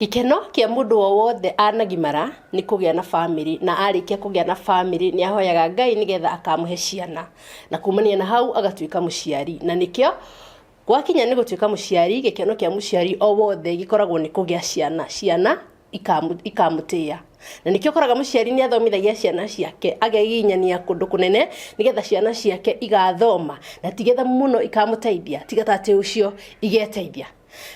Gĩkeno kĩa mũndũ o wothe anagimara nĩ kũgĩa na bamĩrĩ na arĩkia kũgĩa na bamĩrĩ nĩ ahoyaga Ngai nĩgetha akamũhe ciana na kumania na hau agatuĩka mũciari na nĩkĩo gwakinya nĩ gũtuĩka mũciari gĩkeno kĩa mũciari o wothe gĩkoragwo nĩ kũgĩa ciana, ciana ikamũtĩa na nĩkĩo ũkoraga mũciari nĩ athomithagia ciana ciake agegiginyania kũndũ kũnene nĩgetha ciana ciake igathoma na tigetha mũno ikamũteithia tiga ta atĩ ũcio igeteithia.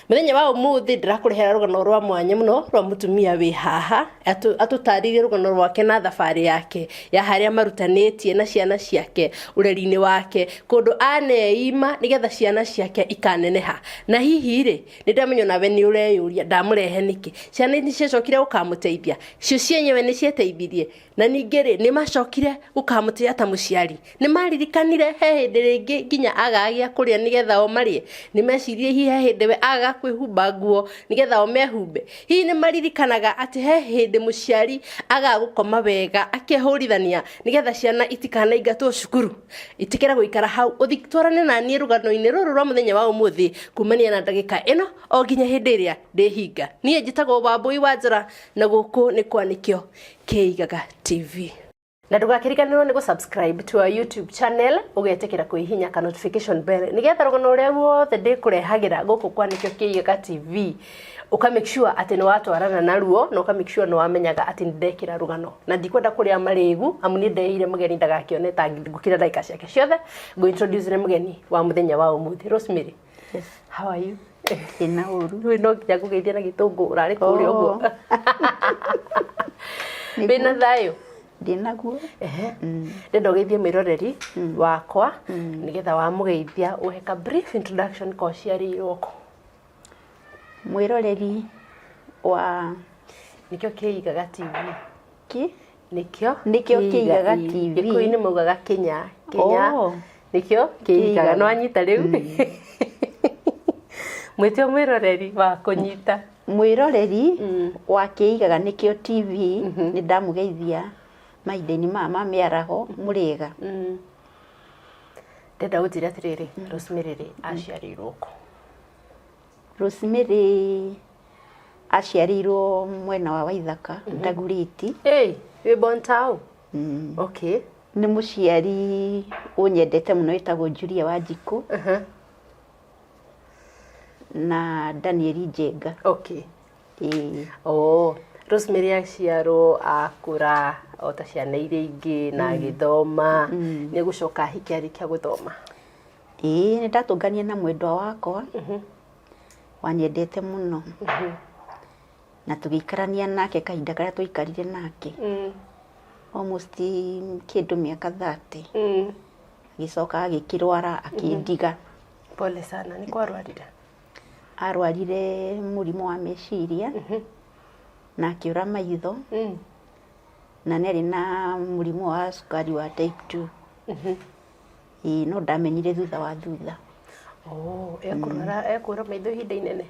Mũthenya wa ũmũthĩ ndĩrakũrehera rũgano rwa mwanya mũno rwa mũtumia wĩ haha atũtarĩrie rũgano rwake na thabarĩ yake ya harĩa marutanĩtie na ciana ciake ũreri-inĩ wake kũndũ aneima nĩgetha ciana ciake ikaneneha. Na hihi rĩ, nĩ ndamenya onawe nĩ ũreyũria ndamũrehe nĩkĩ? Ciana nĩ ciacokire gũkamũteithia? Cio cienyewe nĩ cieteithirie? Na ningĩ rĩ, nĩ macokire gũkamũtĩa ta mũciari? Nĩ maririkanire he hĩndĩ rĩngĩ nginya agaga gĩa kũrĩa nĩgetha o marĩe? Nĩ meciririe hihi he hĩndĩ we agaga kwĩhumba nguo nĩgetha o mehumbe? Hihi nĩ maririkanaga atĩ he hĩndĩ mũciari agaga gũkoma wega akehũrithania nĩgetha ciana itikanaingatwo cukuru? Ĩtĩkĩra gũikara hau ũtwarane na niĩ rũgano-inĩ rũrũ rwa mũthenya wa ũmũthĩ kumania na ndagĩka ĩno o nginya hĩndĩ ĩrĩa ndĩhinga. Niĩ njĩtagwo Wambũi wa Njora na gũkũ nĩ kwa Nĩkĩo Kĩigaga TV. Na ndũgakĩriganĩrwo nĩ gũ-subscribe to our YouTube channel ũgetĩkĩra kwĩhihinya ka notification bell nĩgetha rũgano rũrĩa ruothe ndĩkũrehagĩra gũkũ kwa Nĩkĩo Kĩigaga TV ũka make sure atĩ nĩ watwarana naruo na ũka make sure nĩ wamenyaga atĩ nĩ ndekĩra rũgano na ndikwenda kũrĩa marĩgu amu nĩ ndeheire mũgeni ndagakĩone ta ngũkira ndagĩka ciake ciothe ngũ introduce nĩ mũgeni wa mũthenya wa ũmũthĩ. Rosemary. Yes. How are you? Ndĩna ũru. Rĩu no nginya ngũgeithie na gĩtũngũ ũrarĩ kũrĩa ũguo. Wĩna thayũ? Ndĩnaguo. Ndĩrenda ũgeithie mwĩroreri wakwa nĩgetha wamũgeithia ũhe ka brief introduction ka ũciarĩirwo kũ. Mwĩroreri wa Nĩkĩo Kĩigaga TV. Kĩ? Nĩkĩo Nĩkĩo Kĩigaga TV. Gĩkũyũ-inĩ maugaga kĩnya. Kĩnya. Oh. Nĩkĩo Kĩigaga. Kĩigaga. Nĩ wanyita rĩu? Mwĩtio mwĩroreri wa kũnyita. Mwĩroreri wa Kĩigaga nĩkĩo TV nĩ ndamũgeithia mahinda-inĩ maya ma mĩaraho mũrĩega. Ndĩrenda ũnjĩre atĩrĩrĩ, Rosemary rĩ, aciarĩirwo kũ? Rosemary aciarĩirwo mwena wa Waithaka, Dagoretti. Hey, wĩ born tao? Okay. Nĩ mũciari ũnyendete mũno wĩtagwo Julia Wanjikũ na Daniel Njenga. Okay. Ĩĩ. Oh, Rosemary aciarwo akũra o ta ciana iria ingĩ na agĩthoma nĩ egũcoka ahike arĩkia gũthoma. Ĩĩ nĩ ndatũnganire na mwendwa wakwa wanyendete mũno na tũgĩikarania nake kahinda karĩa twaikarire nake almost kĩndũ mĩaka 30. Agĩcoka agĩkĩrwara akĩndiga. Pole sana, nĩ kwarwarire? Arwarire mũrimũ wa meciria na akĩũra maitho na nĩ arĩ na mũrimũ wa cukari wa type 2. Ĩĩ no ndamenyire thutha wa thutha. Oh, ekũrwara ekũra maitho ihinda inene?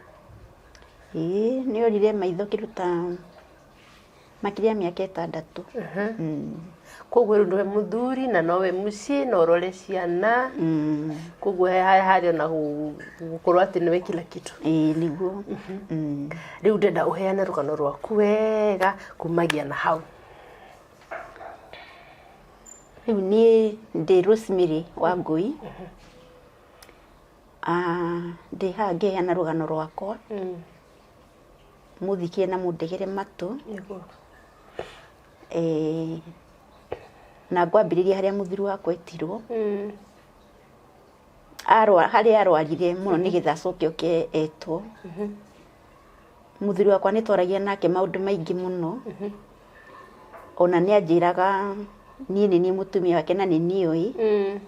Ĩĩ nĩ orire maitho kĩndũ ta makĩria ya mĩaka 6. Koguo rĩu nĩwe mũthuri na nowe mũciĩ na ũrore ciana. Koguo harĩ ona gũkorwo atĩ nĩwe kila kitu. Ĩĩ nĩguo. Rĩu ndĩrenda ũheane rũgano rwaku wega kumagia na hau. Rĩu niĩ ndĩ Rosemary Wangũi, ndĩ haha ngĩheana rũgano rwakwa, mũthikie na mũndegere matũ, na ngwambĩrĩria harĩa mũthuri wakwa etirwo, harĩa arwarire mũno nĩgetha acoke oke etwo. Mũthuri wakwa nĩ twaragia nake maũndũ maingĩ mũno, ona nĩ anjĩraga niĩ nĩ niĩ mũtumia wake na nĩ niĩ oĩ,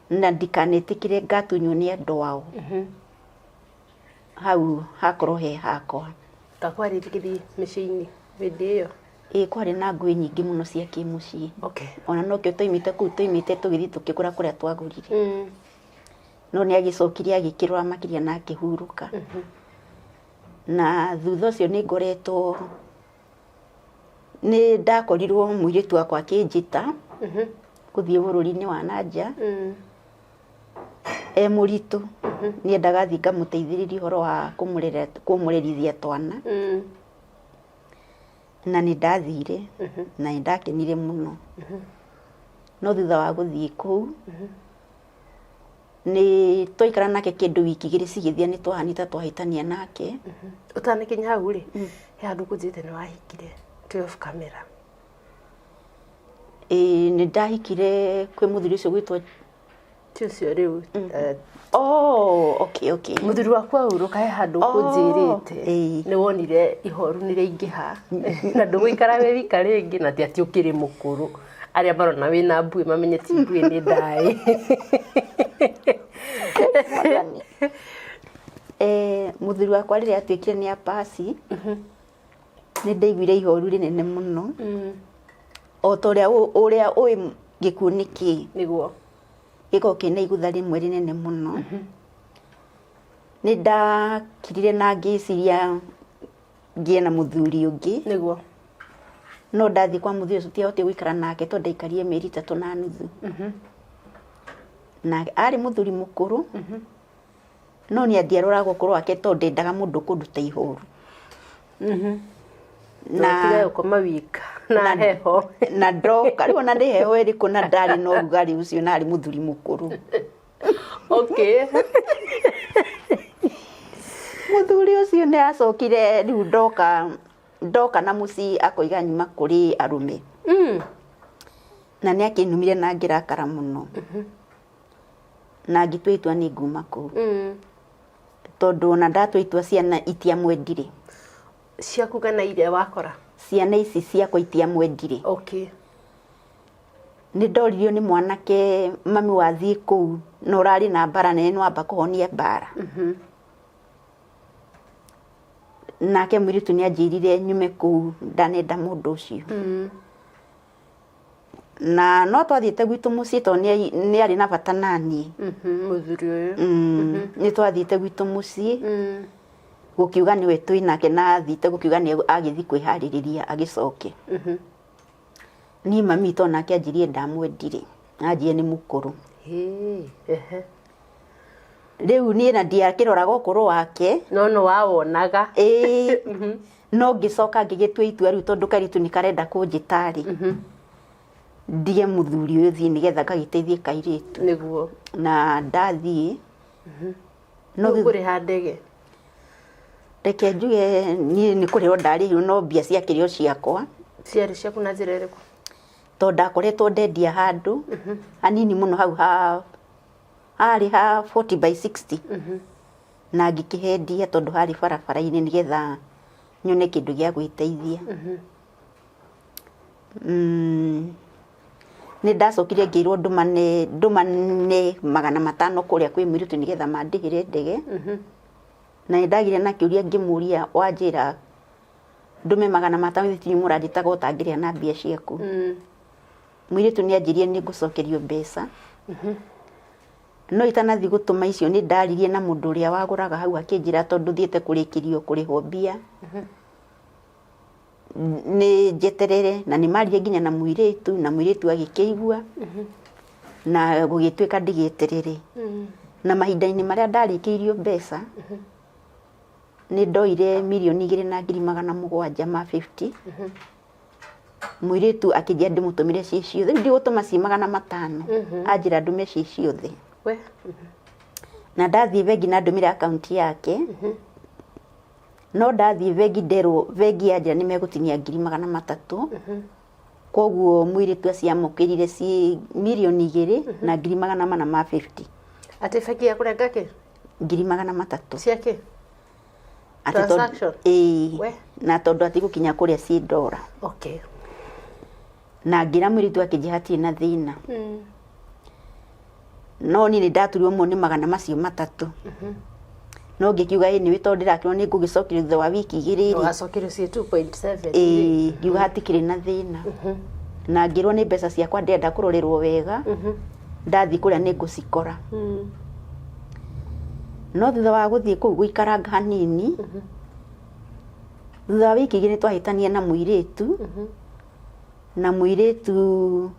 na ndikanetĩkĩre ngatunywo nĩ andũ ao. Hau hakorwo he hakwa. Ta kwarĩ gĩthiĩ mĩciĩ-inĩ hĩndĩ ĩyo? Ĩĩ kwarĩ na ngũĩ nyingĩ mũno cia kĩmũciĩ. Ona nokĩo twaumĩte kũu twaumĩte tũgĩthiĩ tũkĩgũra kũrĩa twagũrire. No nĩ agĩcokire agĩkĩrora makĩria na akĩhurũka. Na thutha ũcio nĩ ngoretwo, nĩ ndakorirwo mũirĩtu wakwa akĩnjĩta gũthiĩ bũrũri-inĩ wa na nja e mũritũ. Niendaga thiĩ ngamũteithĩrĩria ũhoro wa kũmũrerithia twana. Na nĩ ndathire na nĩ ndakenire mũno. No thutha wa gũthiĩ kũu, nĩ twaikara nake kĩndũ wiki igĩrĩ cigĩthia, nĩ twahanĩte twahĩtania nake. Ũtanakinya hau rĩ, he handũ ũkũnjĩrĩte nĩ wahikire twĩ off camera. Ĩĩ, nĩ ndahikire kwĩ mũthuri ũcio gwĩtwo Ti ũcio rĩu. Oh, okay. Mũthuri waku ahurũka, he handũ ũkũnjĩrĩte nĩ wonire ihoru nĩ rĩaingĩha na ndũgũikara wĩ wika rĩngĩ, na ti atĩ ũkĩrĩ mũkũrũ. Arĩa marona wĩna mbuĩ mamenye ti mbuĩ, nĩ ndaĩ. Mwathani. Mũthuri wakwa rĩrĩa atuĩkire nĩ apasi, nĩ ndaiguire ihoru rĩnene mũno. O ta ũrĩa ũrĩa ũĩ gĩkuũ nĩ kĩĩ. Gĩkoragwo kĩna igũtha rĩmwe rĩnene mũno. Nĩ ndakirire na ngĩciria ngĩe na mũthuri ũngĩ. No ndathiĩ kwa mũthuri ũcio tiahotire gũikara nake tondũ ndaikarire mĩeri 3 na nuthu. Na arĩ mũthuri mũkũrũ, no niĩ ndiaroraga ũkũrũ wake tondũ ndendaga mũndũ kũnduta ihoru. Na tiga gũkoma wika na heho. Na ndoka rĩu ona nĩ heho ĩrĩkũ, na ndarĩ na ũrugarĩ ũcio, na arĩ mũthuri mũkũrũ. Mũthuri ũcio nĩ acokire rĩu ndoka na mũciĩ akoiga nyuma kũrĩ arũme. Na nĩ akĩnumire na ngĩrakara mũno. Na ngĩtua itua nĩ nguma kũu. Tondũ ona ndatua itua, ciana itiamwendire. Ciaku kana iria wakora? Ciana ici ciakwa itiamwendire. Nĩ ndoririo nĩ mwanake, mami wathiĩ kũu na ũrarĩ na mbara nene, nĩ wamba kũhonia mbara. Nake mũirĩtu nĩ anjĩrire nyume kũu, ndanenda mũndũ ũcio. Na no twathiĩte gwitũ mũciĩ tondũ nĩ arĩ na bata naniĩ. Mũthuri ũyũ. Nĩ twathiĩte gwitũ mũciĩ gũkiuga nĩwe twĩ nake, na athiĩte gũkiuga nĩ agĩthiĩ kwĩharĩrĩria agĩcoke. Niĩ mami witũ onake anjĩrire ndamwendire, anjĩrire nĩ mũkũrũ. Hĩ, ehe. Rĩu niĩ na ndiakĩroraga ũkũrũ wake. No nĩ wawonaga. Ĩĩ, no ngĩcoka ngĩgĩtua itua rĩu, tondũ kairĩtu nĩ karenda kũnjĩta rĩ, ndige mũthuri ũyũ thiĩ nĩgetha ngagĩteithie kairĩtu. Na ndathiĩ no kũrĩha ndege. Reke njuge niĩ nĩ kũrĩhwo ndarĩhirwo, no mbia ciakĩrĩ o ciakwa. Ciarĩ ciaku na njĩra ĩrĩkũ? Tondũ ndakoretwo ndendia handũ hanini mũno hau ha harĩ ha 40 by 60, na ngĩkĩhendia tondũ harĩ barabara-inĩ nĩgetha nyone kĩndũ gĩa gwĩteithia. Nĩ ndacokire ngĩrwo ndũmane 500 kũrĩa kwĩ mũirĩtu nĩgetha mandĩhĩre ndege. Na nĩ ndagire na kĩũria, ngĩmũria, wanjĩra ndũme 500, githĩ tinyu mũranjĩtaga ũtangĩrĩa na mbia ciaku? Mũirĩtu nĩ anjĩrire nĩ ngũcokerio mbeca. No itanathiĩ gũtũma icio, nĩ ndaririe na mũndũ ũrĩa wagũraga hau, akĩnjĩra tondũ thiĩte kũrĩkĩrio kũrĩhwo mbia nĩ njeterere, na nĩ maririe nginya na mũirĩtu, na mũirĩtu agĩkĩigua na gũgĩtuĩka ndigĩeterere. Na mahinda-inĩ marĩa ndarĩkĩirio mbeca, nĩ ndoire 2,700,050. Mũirĩtu akĩnjĩra ndĩmũtũmĩre ciĩ ciothe, rĩu ndigũtũma ciĩ 500, anjĩra ndũme ciĩ ciothe. Na ndathiĩ bengi na ndũmĩre akaunti yake, no ndathiĩ bengi nderwo bengi yanjĩra nĩ megũtinia 300,000. Koguo mũirĩtu aciamũkĩrire ciĩ 2,400,050. Atĩ bengi ya kũrenga kĩ? 300,000. Cia kĩ? Transaction? Ĩĩ. Na tondũ atigũkinya kũrĩa ciĩ ndora. Na ngĩra mũirĩtu, akĩnjĩra hatirĩ na thĩna. No niĩ nĩ ndaturirwo mũno nĩ magana macio matatũ. No ngĩkiuga ĩ nĩwe, tondũ ndĩrakĩrwo nĩ ngũgĩcokerio thutha wa wiki igĩrĩ rĩ. Wacokerio ciĩ 2.7. Ĩĩ, ngiuga hatikĩrĩ na thĩna. Na ngĩrwo nĩ mbeca ciakwa ndĩrenda kũrorerwo wega, ndathiĩ kũrĩa nĩ ngũcikora. No thutha wa gũthiĩ kũu gũikaranga hanini, thutha wa wiki igĩrĩ nĩ twahĩtania na mũirĩtu, na mũirĩtu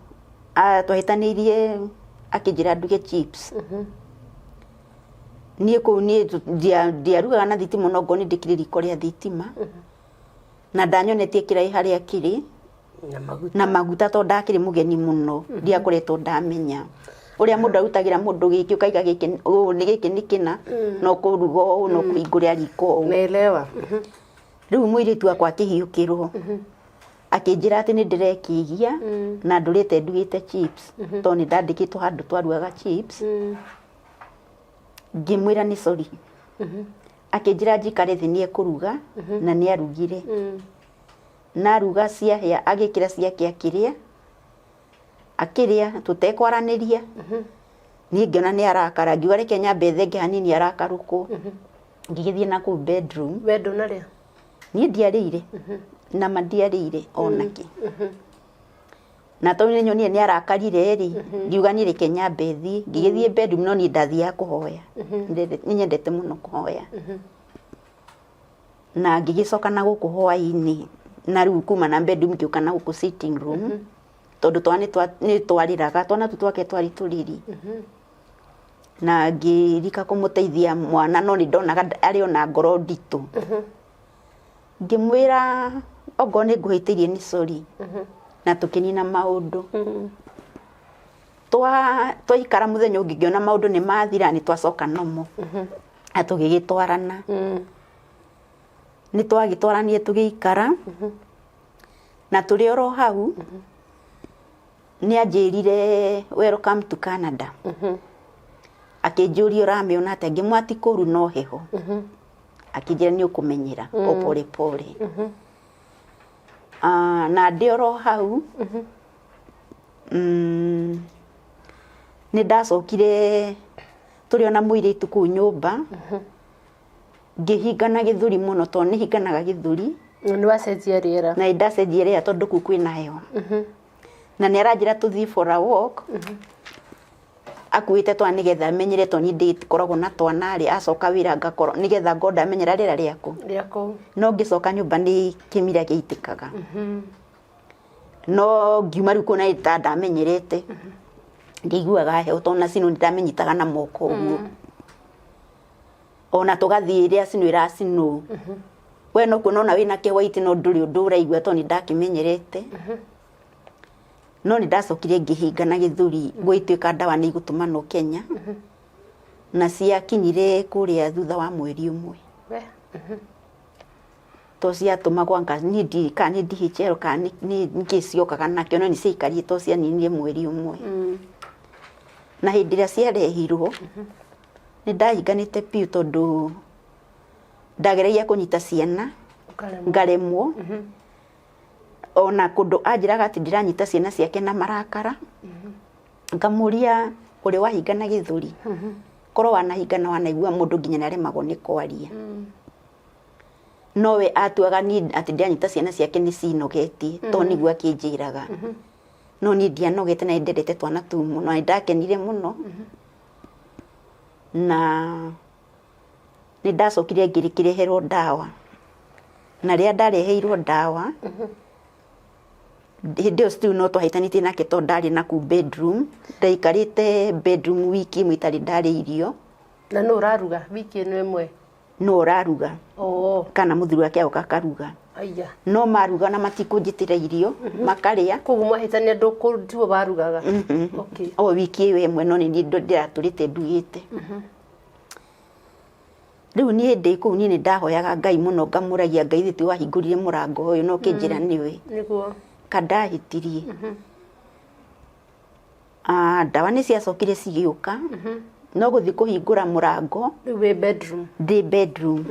twahĩtanĩirie akĩnjĩra nduge chips. Niĩ kũu niĩ ndiarugaga na thitima no ngorwo nĩ ndĩkĩrĩ riko rĩa thitima. Na ndanyonetie kĩraĩ harĩa kĩrĩ na maguta. Na maguta tondũ ndakĩrĩ mũgeni mũno, ndiakoretwo ndamenya ũrĩa mũndũ arutagĩra mũndũ gĩkĩ, ũkaiga gĩkĩ ũũ nĩ gĩkĩ nĩ kĩna, no kũruga ũũ, no kũhingũrĩra riko ũũ. Naelewa. Rĩu mũirĩtu wakwa akĩhiũkĩrwo akĩnjĩra atĩ nĩ ndĩrekĩgia na ndũrĩte ndugĩte chips, tondũ nĩ ndandĩkĩtwo handũ twarugaga chips. Ngĩmwĩra nĩ sorry. Akĩnjĩra njikare thĩ nĩ ekũruga, na nĩ arugire. Na aruga ciahĩa, agĩkĩra ciake akĩrĩa, akĩrĩa tũtekwaranĩria. Niĩ ngĩona nĩ arakara, ngiuga reke nyambe thenge hanini arakarũkwo. Ngĩgĩthiĩ na kũu bedroom. We ndũnarĩa? Niĩ ndiarĩire, na ma ndiarĩire onakĩ. Na tondũ nĩ nyonire nĩ arakarire rĩ, ngiuga niĩ reke nyambe thiĩ. Ngĩgĩthiĩ bedroom, no niĩ ndathiaga kũhoya. Nĩ nyendete mũno kũhoya. Na ngĩgĩcoka na gũkũ hwaĩ-inĩ, na rĩu kuma na bedroom ngĩũka na gũkũ sitting room, tondũ twana nĩ twarĩraga, twana tũu twake twarĩ tũrĩrĩ. Na ngĩrika kũmũteithia mwana, no nĩ ndonaga arĩ ona ngoro nditũ. Ngĩmwĩra ongorwo nĩ ngũhĩtĩirie nĩ sorry. Na tũkĩnina maũndũ. Twaikara mũthenya ũngĩ ngĩona maũndũ nĩ mathira, nĩ twacoka nomo. Na tũgĩgĩtwarana. Nĩ twagĩtwaranire tũgĩikara. Na tũrĩ oro hau, nĩ anjĩrire welcome to Canada. Akĩnjũria ũramĩona atĩa, ngĩmwĩra ti kũru no heho. Akĩnjĩra nĩ ũkũmenyera o pole pole. Na ndĩ oro hau, nĩ ndacokire tũrĩ ona mũirĩtu kũu nyũmba, ngĩhingana gĩthũri mũno tondũ nĩ hinganaga gĩthũri. Nĩ wacenjia rĩera. Na nĩ ndacenjia rĩera tondũ kũu kwĩna heho. Na nĩ aranjĩra tũthiĩ for a walk. Akuĩte twana nĩgetha menyere, tondũ niĩ ndikoragwo na twana rĩ, acoka wĩra ngakorwo nĩgetha ngorwo ndamenyera rĩera rĩaku. Rĩa kũu. No ngĩcoka nyũmba nĩ kĩmira gĩitĩkaga. No ngiuma rĩu kũu na ta ndamenyerete. Ndiaiguaga heho tondũ na cino nĩndamenyitaga na moko ũguo. Ona tũgathiĩ rĩrĩa cino ĩracinwo. We no kuona ona wĩna kĩhwaiti no ndũrĩ ũndũ ũraigua tondũ nĩndakĩmenyerete. No nĩndacokire ngĩhinga na gĩthũri gũgĩtuĩka ndawa nĩ igũtũmanwo Kenya. Na ciakinyire kũrĩa thutha wa mweri ũmwe. To ciatũmagwo anga niĩ ndiũĩ kana nĩ DHL kana nĩ nĩkĩ ciokaga nakĩo, no nĩ ciaikarire to cianinire mweri ũmwe. Na hĩndĩ ĩrĩa ciarehirwo, nĩ ndahinganĩte biũ tondũ ndageragia kũnyita ciana ngaremwo. Ona kũndũ anjĩraga atĩ ndiranyita ciana ciake na marakara, ngamũria ũrĩ wahingana gĩthũri, korwo wanahingana wanaigua mũndũ nginya nĩaremagwo nĩ kwaria. Nowe atuaga niĩ atĩ ndĩranyita ciana ciake nĩ cinogetie, tondũ nĩguo akĩnjĩraga. No niĩ ndianogete na nĩndendete twana tũu mũno, na nĩndakenire mũno. Na nĩndacokire ngĩkĩreherwo ndawa. Na rĩrĩa ndareheirwo ndawa, hĩndĩ ĩyo still no twahĩtanĩtie nake tondũ ndarĩ na kũu bedroom, ndaikarĩte bedroom wiki ĩmwe itarĩ ndarĩa irio. Na nũ ũraruga wiki ĩno ĩmwe? Nũ ũraruga. Kana mũthuri wake agoka akaruga. Aya. No maruga na matikũnjĩtĩra irio, makarĩa. Koguo mwahĩtania tiwe warugaga? Okay. O wiki ĩyo ĩmwe no nĩ niĩ ndĩratũrĩte ndugĩte. Rĩu niĩ ndĩ kũu niĩ nĩ ndahoyaga Ngai mũno, ngamũragia Ngai ithe tiwe wahingũrire mũrango ũyũ na ũkĩnjĩra nĩwe. Nĩguo. Kandahĩtirie. Ndawa nĩ ciacokire cigĩũka. No gũthiĩ kũhingũra mũrango. Rĩu wĩ bedroom. Ndĩ bedroom.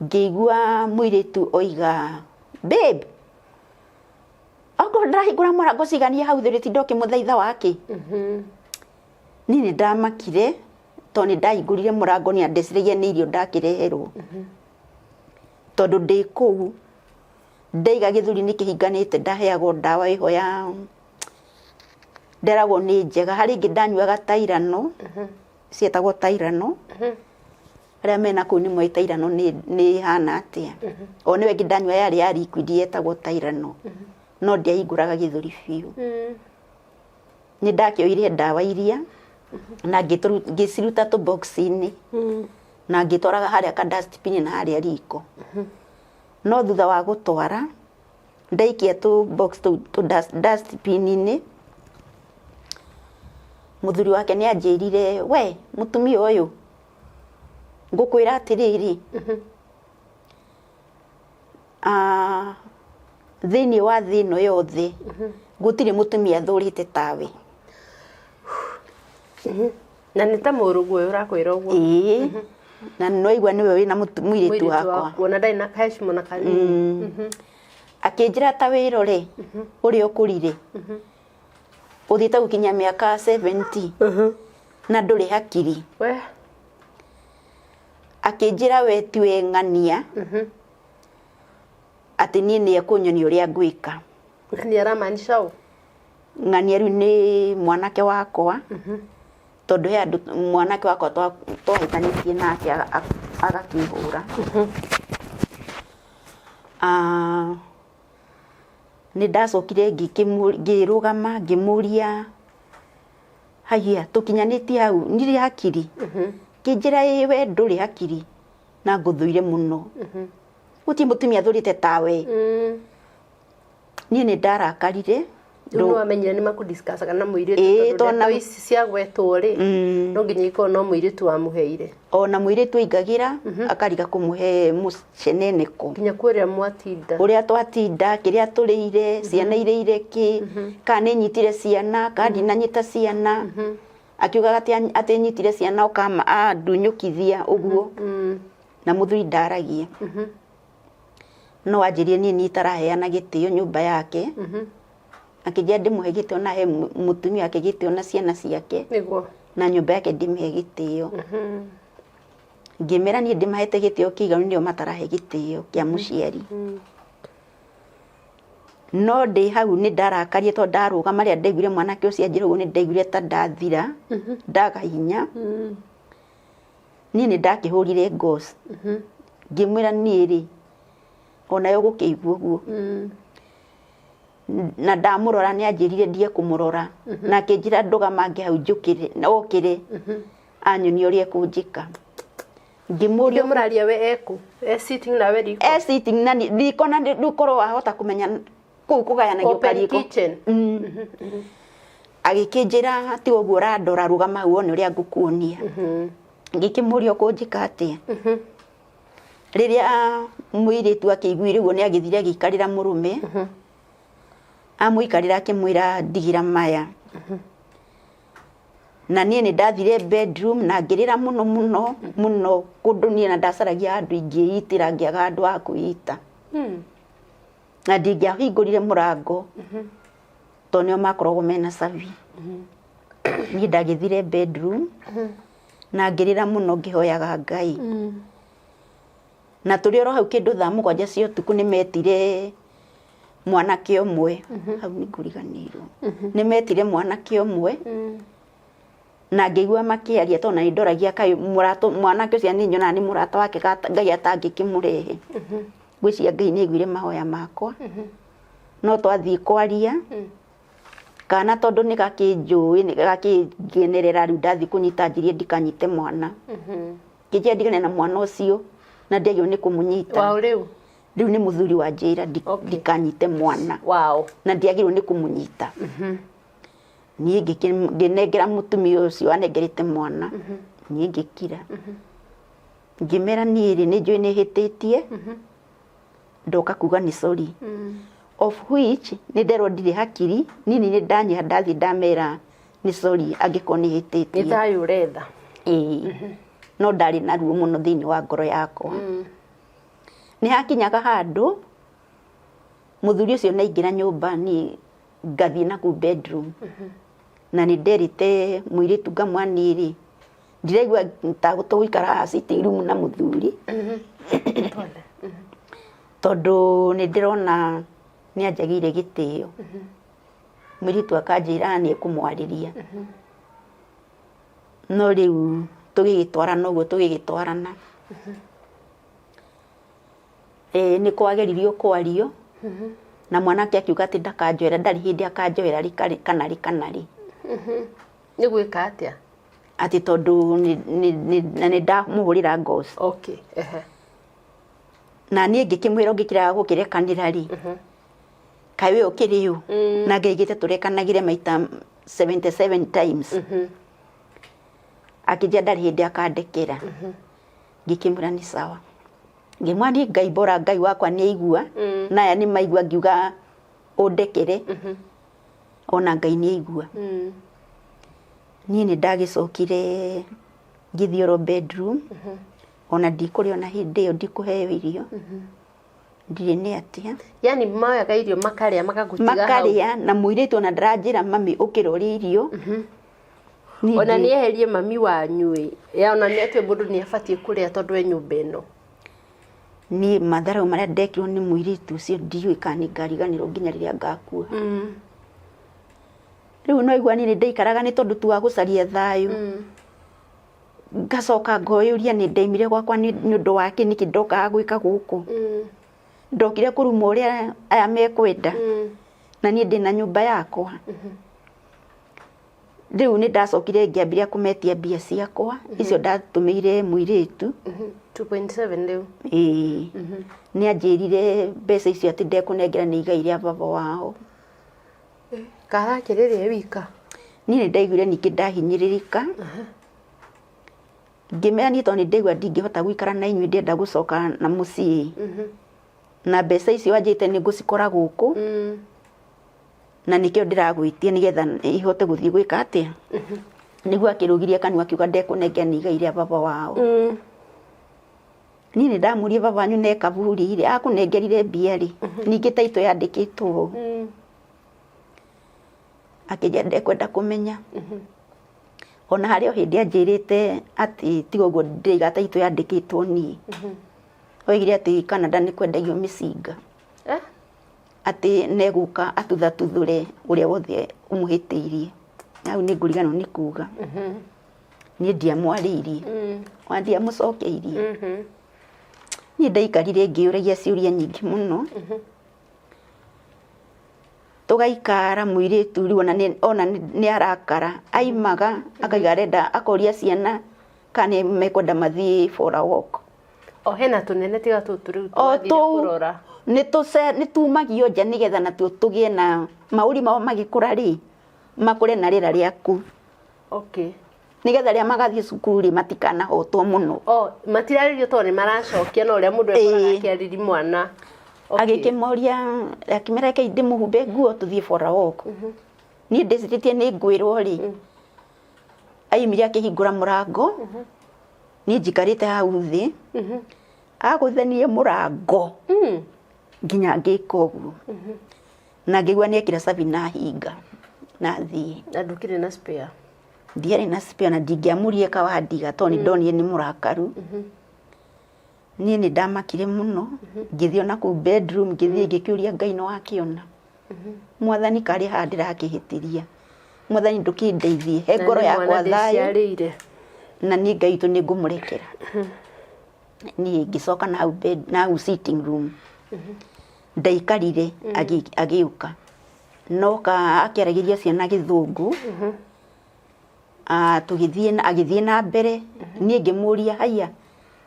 Ngĩigua mũirĩtu oiga, babe, okorwo ndĩrahingũra mũrango ciganie hau thĩ ũrĩtinda ũkĩmũthaitha wakĩ. Niĩ nĩ ndamakire tondũ nĩ ndahingũrire mũrango nĩ ndeciragia nĩ irio ndakĩreherwo. Tondũ ndĩ kũu ndaiga gĩthũri nĩ kĩhinganĩte, ndaheagwo ndawa ĩho ya nderagwo nĩ njega. Harĩ ĩngĩ ndanyuaga Tylenol, cietagwo Tylenol. Arĩa mena kũu nĩ moĩ Tylenol nĩ ĩhana atĩa. O nĩyo ĩngĩ ndanyua yarĩ ya liquid yetagwo Tylenol. No ndiahingũraga gĩthũri biũ. Nĩ ndakĩoire ndawa iria Na ngĩciruta tũ box-inĩ na ngĩtwaraga harĩa ka dustbin na harĩa riko. No thutha wa gũtwara ndaikia tũ box tũu tũ dustbin-inĩ, mũthuri wake nĩ anjĩrire, we mũtumia ũyũ, ngũkwĩra atĩrĩrĩ, thĩinĩ wa thĩ ĩno yothe gũtirĩ mũtumia thũrĩte tawe. Na nĩ ta mũrũguo ũyũ ũrakwĩra ũguo? Ĩĩ, na nĩwaigua nĩwe wĩna mũirĩtu wakwa. Ona ndarĩ na kaheshima na kanini. Akĩnjĩra ta wĩrore ũrĩa ũkũrire, ũthiĩte gũkinya mĩaka 70 na ndũrĩ hakiri. We. Akĩnjĩra we tiwe ng'ania, atĩ niĩ nĩ ekũnyonia ũrĩa ngwĩka. Ng'ania aramaanisha ũ? Ng'ania rĩu nĩ mwanake wakwa, tondũ he andũ mwanake wakwa twahĩtanĩtie nake agakĩhũra. Nĩ ndacokire ngĩrũgama ngĩmũria, haiya tũkinyanĩtie hau ndirĩ hakiri? Kĩnjĩra ĩĩ we ndũrĩ hakiri na ngũthũire mũno. Gũtirĩ mũtumia thũrĩte tawe. Niĩ nĩ ndarakarire. Rĩu nĩ wamenyire nĩ makũdiscussaga na mũirĩtu, tondũ ndeto ici ciagwetwo rĩ, no nginya ikorwo no mũirĩtu wamũheire. Ona mũirĩtu aingagĩra akariga kũmũhe mũceneneko. Nginya kũrĩa mwatinda. Ũrĩa twatinda, kĩrĩa tũrĩire, ciana irĩire kĩ, kana nĩ nyitire ciana, kana ndinanyita ciana. Akiugaga atĩ nyitire ciana ũkama andunyũkithia ũguo. Na mũthuri ndaragia. No anjĩrire niĩ niĩ itaraheana gĩtĩo nyũmba yake. Akĩnjĩra ndĩmũhe gĩtĩo na he mũtumia wake gĩtĩo na ciana ciake. Nĩguo. Na nyũmba yake ndĩmĩhe gĩtĩo. Ngĩmera niĩ ndĩmahete gĩtĩo kĩiganu, nĩo matarahe gĩtĩo kĩa mũciari. No ndĩ hau nĩ ndarakarie tondũ ndarũgama rĩrĩa ndaiguire mwanake ũcio anjĩra ũguo, nĩ ndaiguire ta ndathira, ndaga hinya. Niĩ nĩ ndakĩhũrire ngoci. Ngĩmwĩra niĩ rĩ, onawe ũgũkĩigua ũguo. Na ndamũrora nĩ anjĩrire ndige kũmũrora. Na akĩnjĩra ndũgamange hau njũkĩre, okĩre. Anyonie ũrĩa ekũnjĩka. Ngĩmũria mũraria we eku? E sitting nawe riko? E sitting na riko, na rĩu korwo wahota kũmenya kũu kũgayanagio kariko. Kitchen. Agĩkĩnjĩra ti ũguo ũrandora, rũgama hau wone ũrĩa ngũkuonia. Ngĩkĩmũria ũkũnjĩka atĩa. Rĩrĩa mũirĩtu akĩiguire ũguo nĩ agĩthire agĩikarĩra mũrũme. Amũikarĩra akĩmwĩra ndigĩra maya. Na niĩ nĩ ndathire bedroom na ngĩrĩra mũno mũno mũno kũndũ niĩ na ndacaragia handũ ingĩitĩra, ngĩaga handũ ha kwĩita. Na ndingĩahingũrire mũrango tondũ nĩo makoragwo mena cabi. Niĩ ndagĩthire bedroom na ngĩrĩra mũno ngĩhoyaga Ngai. Na tũrĩ oro hau kĩndũ thaa 7 cia ũtukũ nĩ metire mwanake ũmwe. Hau nĩ ngũriganĩirwo. Nĩ metire mwanake ũmwe. Na ngĩigua makĩaria tondũ na nĩ ndoragia kaĩ mũrata mwanake ũcio nĩ nyonaga nĩ mũrata wake Ngai atangĩkĩmũrehe. Ngwĩciria Ngai nĩ aiguire mahoya makwa. No twathiĩ kwaria kana tondũ nĩ gakĩnjũĩ nĩ gakĩngenerera rĩu ndathiĩ kũnyita njirie ndikanyite mwana. Ngĩnjĩra ndigane na mwana ũcio na ndiagĩrĩirwo nĩ kũmũnyita. Wao rĩu? Rĩu nĩ mũthuri wa njĩra ndikanyite mwana. Wao. Na ndiagĩrĩirwo nĩ kũmũnyita. Niĩ ngĩnengera mũtumia ũcio anengerete mwana. Niĩ ngĩkira. Ngĩmera niĩ rĩ nĩ njũĩ nĩ hĩtĩtie. Ndoka kuga nĩ sorry. Of which nĩ nderwo ndirĩ hakiri, niĩ nĩ ndanyiha ndathiĩ ndamera nĩ sorry angĩkorwo nĩ hĩtĩtie. Nĩ thayũ ũretha. Ĩĩ. No ndarĩ na ruo mũno thĩinĩ wa ngoro yakwa. Nĩ hakinyaga handũ mũthuri ũcio nĩ aingĩra nyũmba niĩ ngathiĩ na kũu bedroom. Na nĩ nderĩte mũirĩtu ngamwĩra niĩ rĩ ndiraigua ta tũgũikara haha sitting room na mũthuri. Tondũ nĩ ndĩrona nĩ anjagĩire gĩtĩo. Mũirĩtu akanjĩra nĩ ekũmwarĩria. No rĩu tũgĩgĩtwarana ũguo tũgĩgĩtwarana. Nĩ kwageririo kwario. Na mwanake akiuga atĩ ndakanjoera, ndarĩ hĩndĩ akanjoera rĩ kana rĩ kana rĩ. Nĩ gwĩka atĩa? Atĩ tondũ na nĩ ndamũhũrĩra ngoci. Okay, ehe. Na niĩ ngĩkĩmwĩra ũngĩkĩrega gũkĩrekanĩra rĩ, kaĩ we ũkĩrĩ ũ? Na ngaigĩte tũrekanagĩre maita 77 times. Akĩnjĩra ndarĩ hĩndĩ akandekera. Ngĩkĩmwĩra nĩ sawa. Ngĩmwĩra niĩ Ngai bora Ngai wakwa nĩ aigua, na aya nĩ maigua ngiuga ũndekere, ona Ngai nĩ aigua. Niĩ nĩ ndagĩcokire ngĩthiĩ oro bedroom, ona ndikũrĩa ona hĩndĩ ĩyo ndikũheo irio, ndirĩ nĩ atĩa. Yani moyaga irio makarĩa magagũtiga hau. Makarĩa na mũirĩtu ona ndaranjĩra mami ũkĩra ũrĩe irio. Niĩ Ona nĩ eherie mami wanyu ĩ. Ya ona nĩ atĩ mũndũ nĩ abatiĩ kũrĩa tondũ e nyũmba ĩno. Niĩ matharau marĩa ndekirwo nĩ mũirĩtu ũcio ndiũĩ kana nĩ ngariganĩrwo nginya rĩrĩa ngakua. Rĩu no igua niĩ nĩ ndaikaraga nĩ tondũ tu wa gũcaria thayũ. Ngacoka ngoyũria nĩ ndaimire gwakwa nĩ ũndũ wa kĩ, nĩkĩ ndokaga gwĩka gũkũ. Ndokire kũruma ũrĩa aya mekwenda, na niĩ ndĩna nyũmba yakwa. Rĩu nĩ ndacokire ngĩambĩrĩria kũmetia mbia ciakwa, icio ndatũmĩire mũirĩtu. 2.7 rĩu. Ĩĩ. Nĩ anjĩrire mbeca icio atĩ ndekũnengera nĩ igai rĩa baba wao. Karakĩrĩrĩa wika. Niĩ nĩ ndaiguire ningĩ ndahinyĩrĩrĩka. Ngĩmera niĩ tondũ nĩ ndaigua ndingĩhota gũikara na inyuĩ ndĩrenda gũcoka na mũciĩ. Na mbeca icio wanjĩrĩte nĩ ngũcikora gũkũ. Na nĩkĩo ndĩragwĩtia nĩgetha ihote gũthiĩ gwĩka atĩa. Nĩguo akĩrũgirie kanua akiuga ndekũnengera nĩ igai rĩa baba wao. Niĩ nĩ ndamũririe baba wanyu ne kaburi rĩ, akũnengerire mbia rĩ, ningĩ taitũ yandĩkĩtwo ũũ. Akĩnjĩra ndekwenda kũmenya. Ona harĩ o hĩndĩ anjĩrĩte atĩ tiga ũguo ndĩraiga taitũ yandĩkĩtwo niĩ. Oigire atĩ Canada nĩ kwendagio mĩcinga. Atĩ negũka atuthatuthũre ũrĩa wothe ũmũhĩtĩirie. Hau nĩ ngũriganĩrwo nĩ kuga. Niĩ ndiamwarĩirie. Ona ndiamũcokeirie. Niĩ ndaikarire ngĩyũragia ciũria nyingĩ mũno. Tũgaikara mũirĩtu rĩu ona nĩ arakara. Aimaga akaiga arenda akoria ciana kana nĩ mekwenda mathiĩ for a walk. O hena tũnene tiga tũtũ rĩu O twathire tũu kũrora. nĩ tumagio nja nĩgetha natuo tũgĩe na maũri mao magĩkũra rĩ, makũre na rĩera rĩaku. Okay. Nĩgetha rĩrĩa magathiĩ cukuru rĩ matikanahotwo mũno. O matirarĩrio tondũ nĩ maracokia na ũrĩa mũndũ ekoraga Ĩĩ. akĩarĩria mwana. Okay. Agĩkĩmoria akĩmera rekei ndĩmũhumbe nguo tũthiĩ for a walk. Niĩ ndĩcirĩtie nĩ ngwĩrwo rĩ, aimire akĩhingũra mũrango, niĩ njikarĩte hau thĩ, agũthanirie mũrango nginya ngĩka ũguo. Na ngĩigua nĩ ekĩra cabi na hinga na thiĩ. Na ndũkĩrĩ na spare? Ndiarĩ na spare na ndingĩamũrire kawandiga tondũ nĩ ndonire nĩ mũrakaru. Niĩ nĩ ndamakire mũno, ngĩthiĩ ona kũu bedroom, ngĩthiĩ ngĩkĩũria Ngai nĩ wakĩona. Mwathani karĩ haha ndĩrakĩhĩtĩria. Mwathani ndũkĩndeithie, he ngoro yakwa thayũ. Na niĩ Ngai witũ nĩ ngũmũrekera. Niĩ ngĩcoka na hau bed, na hau sitting room. Ndaikarire agĩũka. Noka akĩaragĩria ciana gĩthũngũ. Tũgĩthiĩ na, agĩthiĩ na mbere. Niĩ ngĩmũria haiya,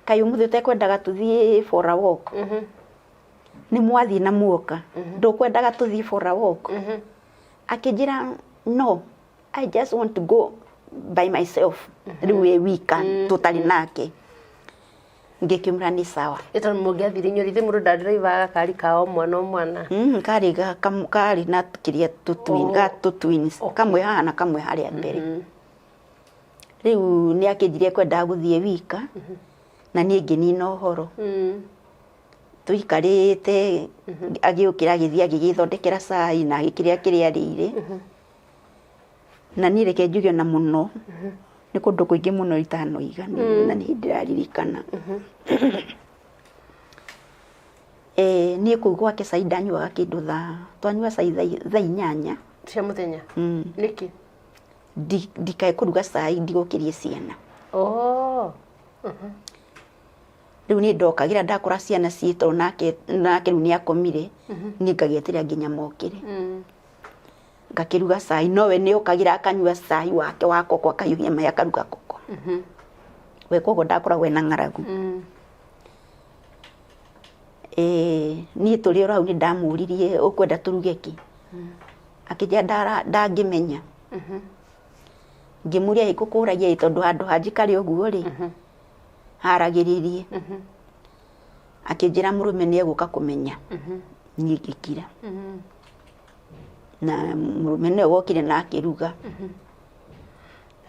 kaĩ ũmũthĩ ũtekwendaga tũthiĩ for a walk? Nĩ mwathiĩ na muoka. Ndũkwendaga tũthiĩ for a walk? Akĩnjĩra no, I just want to go by myself. Rĩu wĩ wika tũtarĩ nake. Ngĩkĩmwĩra nĩ sawa. Ĩ tondũ mũngĩathire inyuĩ ithe mũndũ ndandiraivaga gakari ka o mwana o mwana. Karĩ ga, karĩ na kĩrĩa tũ twin, ga tũ twins. Kamwe haha na kamwe harĩa mbere. Rĩu nĩ akĩnjĩrire kwendaga gũthiĩ wika, na niĩ ngĩnina ũhoro. Tũikarĩte, agĩũkĩra agĩthiĩ agĩgĩthondekera cai na agĩkĩrĩa kĩrĩa arĩire. Na niĩ reke njuge ona mũno, nĩ kũndũ kũingĩ mũno itanoiga, na nĩ ndĩraririkana. Niĩ kũu gwake cai ndanyuaga kĩndũ thaa, twanyua cai thaa inyanya. Cia mũthenya? Nĩkĩ? Ndikae kũruga cai ndigũkĩrie ciana. Rĩu niĩ ndokagĩra ndakora ciana ciĩ toro nake, nake rĩu nĩ akomire, niĩ ngagĩeterera nginya mokĩre. Ngakĩruga cai, nowe nĩ okagĩra akanyua cai wake wa koko, akahiũhia maĩ akaruga koko. We koguo ndakoragwo ena ng'aragu. Niĩ tũrĩ oro hau nĩ ndamũririe, ũkwenda tũruge kĩ? Akĩnjĩra ndangĩmenya. Ngĩmũria, ĩ ngũkũragia ĩ tondũ handũ ha njikare ũguo rĩ, haragĩrĩrie. Akĩnjĩra mũrũme nĩ egũka kũmenya. Niĩ ngĩkira. Na mũrũme nĩwe wokire na akĩruga.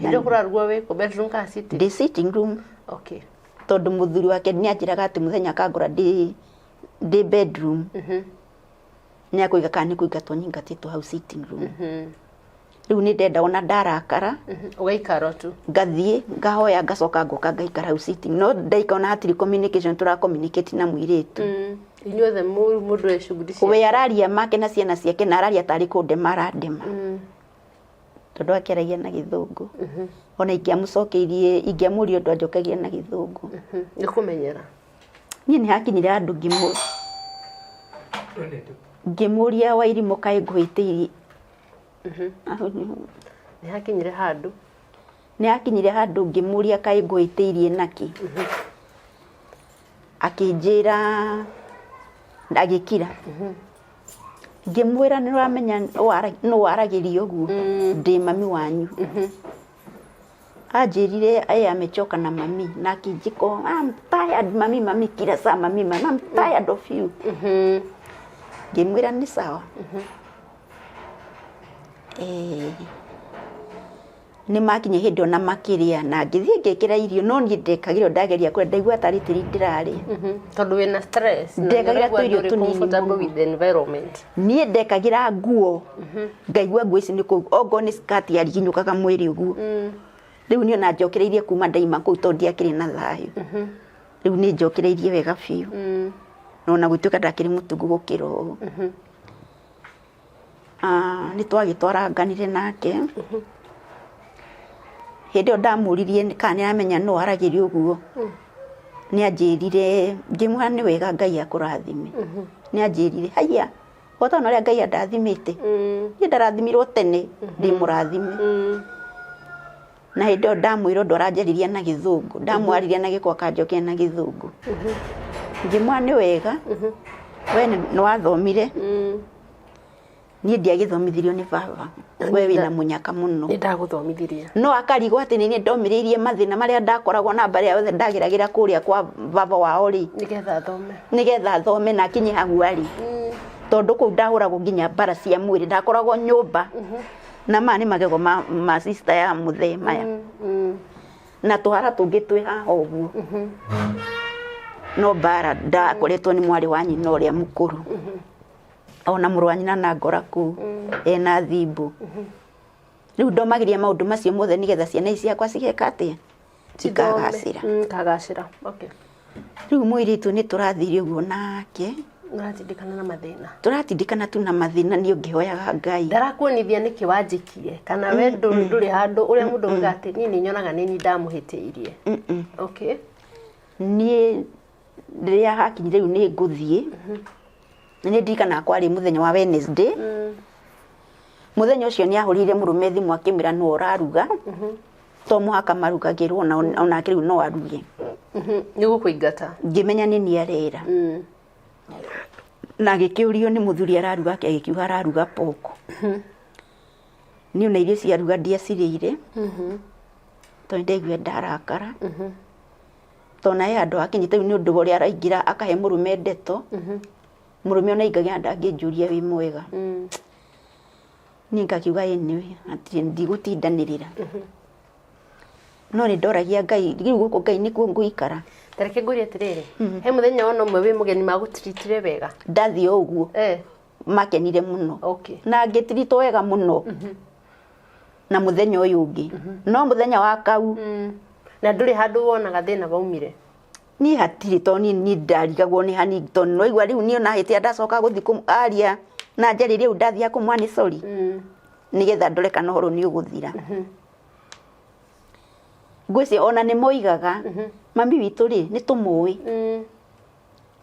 Hĩndĩ ĩyo kũrarugwo wĩ kũ, bedroom kana sitting? Ndĩ sitting room. Okay. Tondũ mũthuri wake nĩ anjĩraga atĩ mũthenya akangora ndĩ bedroom. Nĩ akũiga kana nĩ kũingatwo nyingatĩtwo hau sitting room. Rĩu nĩ ndenda ona ndarakara. Ũgaikara tu. Ngathiĩ ngahoya ngacoka ngoka ngaikara hau sitting. No ndaikara ona hatirĩ communication tũra communicate na mũirĩtu. Inyuothe mũndũ e shughuli ciake. We araria make na ciana ciake na araria tarĩ kũndema arandema. Tondũ akĩaragia na gĩthũngũ. Ona ingĩamũcokeirie, ingĩamũria ũndũ anjokagia na gĩthũngũ. Nĩ kũmenyera. Niĩ nĩ hakinyire handũ ngĩmũria Wairimũ kaĩ ngũhĩtĩirie. Nĩ hakinyire handũ. Nĩ hakinyire handũ ngĩmũria kaĩ ngũhĩtĩirie nakĩ. Akĩnjĩra, agĩkira. Ngĩmwĩra nĩ ũramenya nũ waragĩria ũguo, ndĩ mami wanyu. Anjĩrire yeye amechoka na mami na akĩnjĩka ũũ, I'm tired mami, mami kila saa mami, mami, I'm tired of you. Ngĩmwĩra nĩ sawa. Nĩ makinya hĩndĩ ona makĩrĩa na ngĩthiĩ ngĩkĩra irio, no niĩ ndekagĩrwo ndageria kũrĩa ndaigua tarĩ tĩri ndĩrarĩa. Tondũ wĩna stress na Ndekagĩra nĩũraigua tũirio ndũrĩ tũnini comfortable mũno. with the environment. Niĩ ndekagĩra nguo, ngaigua nguo ici nĩ kũu, ongorwo nĩ skirt yariginyũkaga mwĩrĩ ũguo. Rĩu niĩ ona njokereirie kuma ndaima kũu tondũ ndiakĩrĩ na thayũ. Rĩu nĩ njokereirie wega biũ. Na ona gũtuĩka ndakĩrĩ mũtungu gũkĩra ũũ. Nĩ twagĩtwaranganire nake. Hĩndĩ ĩyo ndamũririe kana nĩ aramenya nũ aragĩria ũguo, nĩ anjĩrire, ngĩmwĩra nĩ wega Ngai akũrathime. Nĩ anjĩrire, haiya, wotona ũrĩa Ngai andathimĩte? Niĩ ndarathimirwo tene, ndĩ mũrathime. Na hĩndĩ ĩyo ndamwĩra ũndũ aranjaririe na gĩthũngũ, ndamwarĩria na gĩkũyũ akanjokia na gĩthũngũ. Ngĩmwĩra nĩ wega, we nĩ wathomire, niĩ ndiagĩthomithirio nĩ baba, we wĩna mũnyaka mũno. Nĩ ndagũthomithirie. No akarigwo atĩ nĩ niĩ ndomĩrĩirie mathĩna marĩa ndakoragwo na mbarĩ yothe ndageragĩra kũrĩa kwa baba wao rĩ. Nĩgetha athome. Nĩgetha athome na akinye hau arĩ. Tondũ kũu ndahũragwo nginya mbara cia mwĩrĩ, ndakoragwo nyũmba. Na maya nĩ magego ma sister ya mũthee maya. Na tũhara tũngĩ twĩ haha ũguo. No mbara ndakoretwo nĩ mwarĩ wa nyina ũrĩa mũkũrũ. Ona mũrũ wa nyina na ngora kũu ena thimbũ. Rĩu ndomagĩria maũndũ macio mothe nĩgetha ciana ici ciakwa cigeka atĩa? Cikagacĩra. Ikagacĩra. Okay. Rĩu mũirĩtu nĩ tũrathire ũguo nake. Mũratindĩkana na mathĩna. Tũratindĩkana tu na mathĩna, niĩ ngĩhoyaga Ngai. Ndarakuonithia nĩkĩ wanjĩkire, kana we ndũrĩ handũ ũrĩa mũndũ augaga atĩ niĩ nĩ nyonaga nĩ niĩ ndamũhĩtĩirie. Okay. Niĩ rĩrĩa hakinyire rĩu nĩ ngũthiĩ, nĩ ndirikanaga kwarĩ mũthenya wa Wednesday. Mũthenya ũcio nĩ ahũrĩire mũrũme thimũ akĩmwĩra nũ ũraruga, to mũhaka marugagĩrwo onake rĩu no aruge. Nĩ gũkũingata. Ngĩmenya nĩ niĩ arera. Na agĩkĩũrio nĩ mũthuri araruga atĩa, agĩkiuga araruga pork. Niĩ ona irio ciaruga ndiacirĩire, tondũ nĩndaiguire ndarakara. Tondũ na he handũ hakinyĩte rĩu nĩ ũndũ wa ũrĩa araingĩra akahe mũrũme ndeto, mũrũme ona aingagĩra ndangĩnjũria wĩ mwega. Niĩ ngakiuga anyway, hatirĩ ndigũtindanĩrĩra. No nĩ ndoragia Ngai, rĩu gũkũ Ngai nĩkuo ngũikara. Ta reke ngũrie atĩrĩrĩ, he mũthenya ona ũmwe wĩ mũgeni magũtiritire wega? Ndathiĩ o ũguo. Makenire mũno. Na ngĩtiritwo wega mũno. Na mũthenya ũyũ ũngĩ. No mũthenya wa kau. Na ndũrĩ handũ wonaga thĩna waumire? Niĩ hatirĩ, tondũ niĩ ndarigagwo nĩ hanini, tondũ nĩwaigua rĩu niĩ ona hĩtia ndacoka gũthiĩ aria na njarĩrie rĩu ndathiĩ kũmwa nĩ sorry. Nĩgetha ndore kana ũhoro nĩ ũgũthira. Ngwĩciria ona nĩ moigaga, mami witũ rĩ, nĩ tũmũĩ.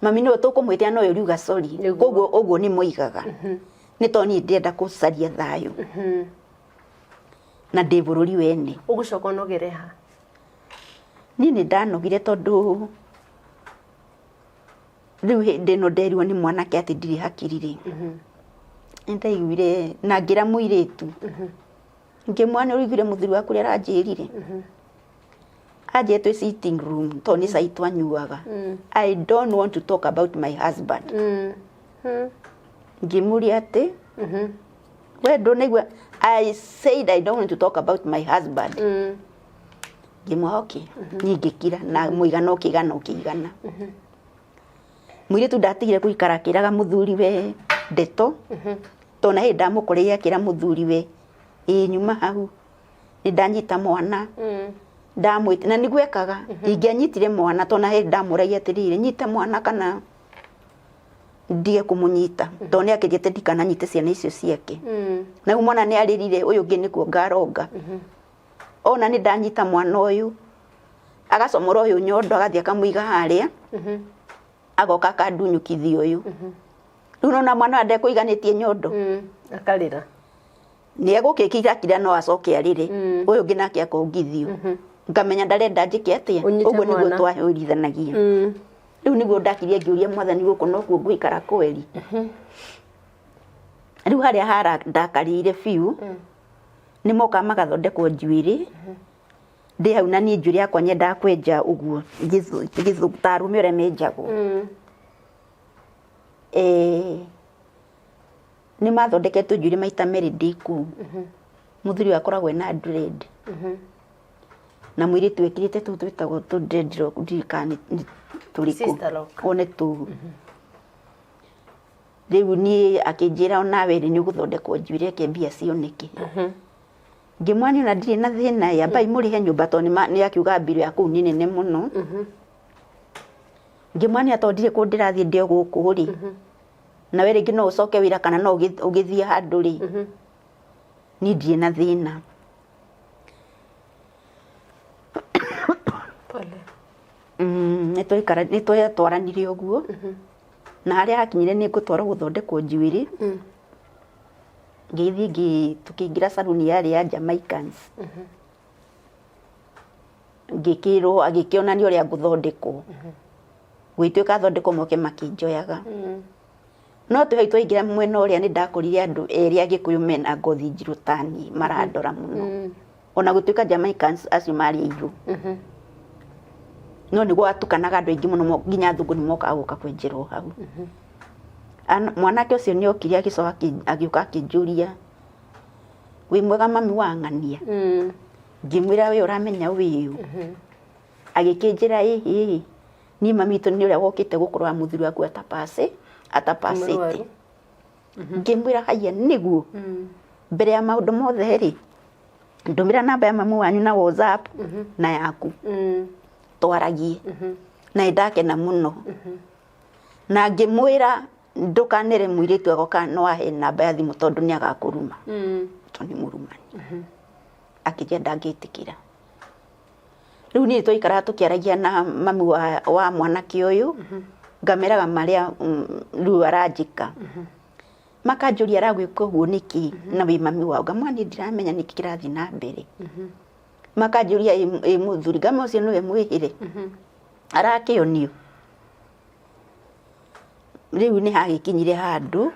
Mami nĩwe tũkũmwĩtia no ũriuga sorry. Koguo ũguo nĩ moigaga. Nĩ tondũ niĩ ndĩrenda gũcaria thayũ na ndĩ bũrũri wene. Ũgũcoka ũnogere ha? Niĩ nĩ ndanogire tondũ rĩu hĩndĩ ĩno nderirwo nĩ mwanake atĩ ndirĩ hakiri rĩ, nĩ ndaiguire na ngĩra mũirĩtu, ngĩmwĩra nĩ ũiguire mũthuri waku ũrĩa aranjĩrire? Anjĩrire twĩ sitting room tondũ nĩ cai twanyuaga. I don't want to talk about my husband. Ngĩmũria atĩ we ndũnaigua I said I don't want to talk about my husband. Ngĩmwĩra okay, niĩ ngĩkira na mũigana ũkĩigana ũkĩigana. Mũirĩtu ndatigire gũikara akĩraga mũthuriwe ndeto, tondũ na hĩndĩ ndamũkoreire akĩra mũthuriwe ĩĩ nyuma hau nĩ ndanyita mwana ndamwĩta na nĩguo ekaga ingĩanyitire mwana tondũ na hĩndĩ ndamũragia atĩrĩrĩ nyite mwana kana ndige kũmũnyita tondũ nĩ akĩnjĩte ndikananyite ciana icio ciake. Na rĩu mwana nĩ arĩrire ũyũ ũngĩ nĩ kuonga aronga. Ona nĩ ndanyita mwana ũyũ agacomora ũyũ nyondo agathiĩ akamũiga harĩa agoka akandunyũkithia ũyũ. Rĩu nona mwana ũyũ ndekũiganĩtie nyondo. Akarĩra. Nĩ egũkĩkira kira no acoke arĩre. Ũyũ ũngĩ nake akongithio. Ngamenya ndarenda njĩke atĩa. Ũnyite Ũguo nĩguo mwana. twahũrithanagia. Rĩu nĩguo ndakirie ngĩũria mwathani gũkũ nokuo ngũikara kweri. Rĩu harĩa hara ndakarĩire biũ nĩ mokaga magathondekwo njuĩrĩ ndĩ hau na niĩ njuĩrĩ yakwa nyendaga kwenja ũguo ta arũme ũrĩa menjagwo. Nĩ mathondeketwo njuĩrĩ maita merĩ ndĩ kũu. Mũthuri ũyũ akoragwo ena dread. Na mũirĩtu wĩkĩrĩte tũu twĩtagwo tũ dreadlock ndiũĩ kana nĩ tũrĩkũ. Sister lock. One tũu. Rĩu niĩ akĩnjĩra onawe rĩ nĩ ũgũthondekwo njuĩrĩ reke mbia cioneke. Ngĩmwĩra niĩ ona ndirĩ na thĩna ĩ ambai mũrĩhe nyũmba tondũ nĩ akiuga mbirũ ya kũu nĩ nene mũno. Ngĩmwĩra niĩ tondũ ndirĩ kũndũ ndĩrathiĩ ndĩ o gũkũ rĩ, nawe rĩngĩ no ũcoke wĩra kana no ũgĩthiĩ handũ rĩ, niĩ ndirĩ na thĩna. Pole. Nĩ twatwaranire ũguo na harĩa hakinyire nĩ ngũtwarwo gũthondekwo njuĩrĩ. Ngĩthiĩ tũkĩingĩra caruni yarĩ ya Jamaicans. Ngĩkĩrwo agĩkĩonania ũrĩa ngũthondekwo. Gũgĩtuĩka thondekwo moke makĩnjoyaga. No twĩ hau twaingĩra mwena ũrĩa nĩ ndakorire andũ erĩ agĩkũyũ mena ngothi njirũ ta niĩ marandora mũno. Ona gũtuĩka Jamaicans acio marĩ airũ. No nĩ gwatukanaga andũ aingĩ mũno nginya athũngũ nĩ mokaga gũka kwenjerwo hau. Mwanake ũcio nĩ okire agĩcoka agĩũka akĩnjũria wĩ mwega mami wa ng'ania? Ngĩmwĩra we ũramenya wĩũ? Agĩkĩnjĩra ĩhĩ niĩ mami witũ nĩ ũrĩa wokĩte gũkũrora mũthuri waku atapacĩte. Mũrwaru. Ngĩmwĩra haiya nĩguo. Mbere ya maũndũ mothe rĩ ndũmĩra namba ya mamu wanyu na WhatsApp na yaku twaragie. Na nĩ ndakena mũno. Na ngĩmwĩra ndũkanere mũirĩtu agoka no ahe namba ya thimũ tondũ nĩ agakũruma. Tondũ nĩ mũrumani. Akĩnjĩra ndangĩtĩkĩra. Rĩu niĩ twaikaraga tũkĩaragia na mami wa mwanake ũyũ, ngameraga marĩa rĩu aranjĩka. Makanjũria aragwĩka ũguo nĩkĩ na wĩ mami wao. Ngamwĩra niĩ ndiramenya nĩkĩ kĩrathiĩ na mbere. Makanjũria ĩ mũthuri, ngamwĩra ũcio nĩwe mwĩhĩre. Arakĩonio. Rĩu nĩ hagĩkinyire handũ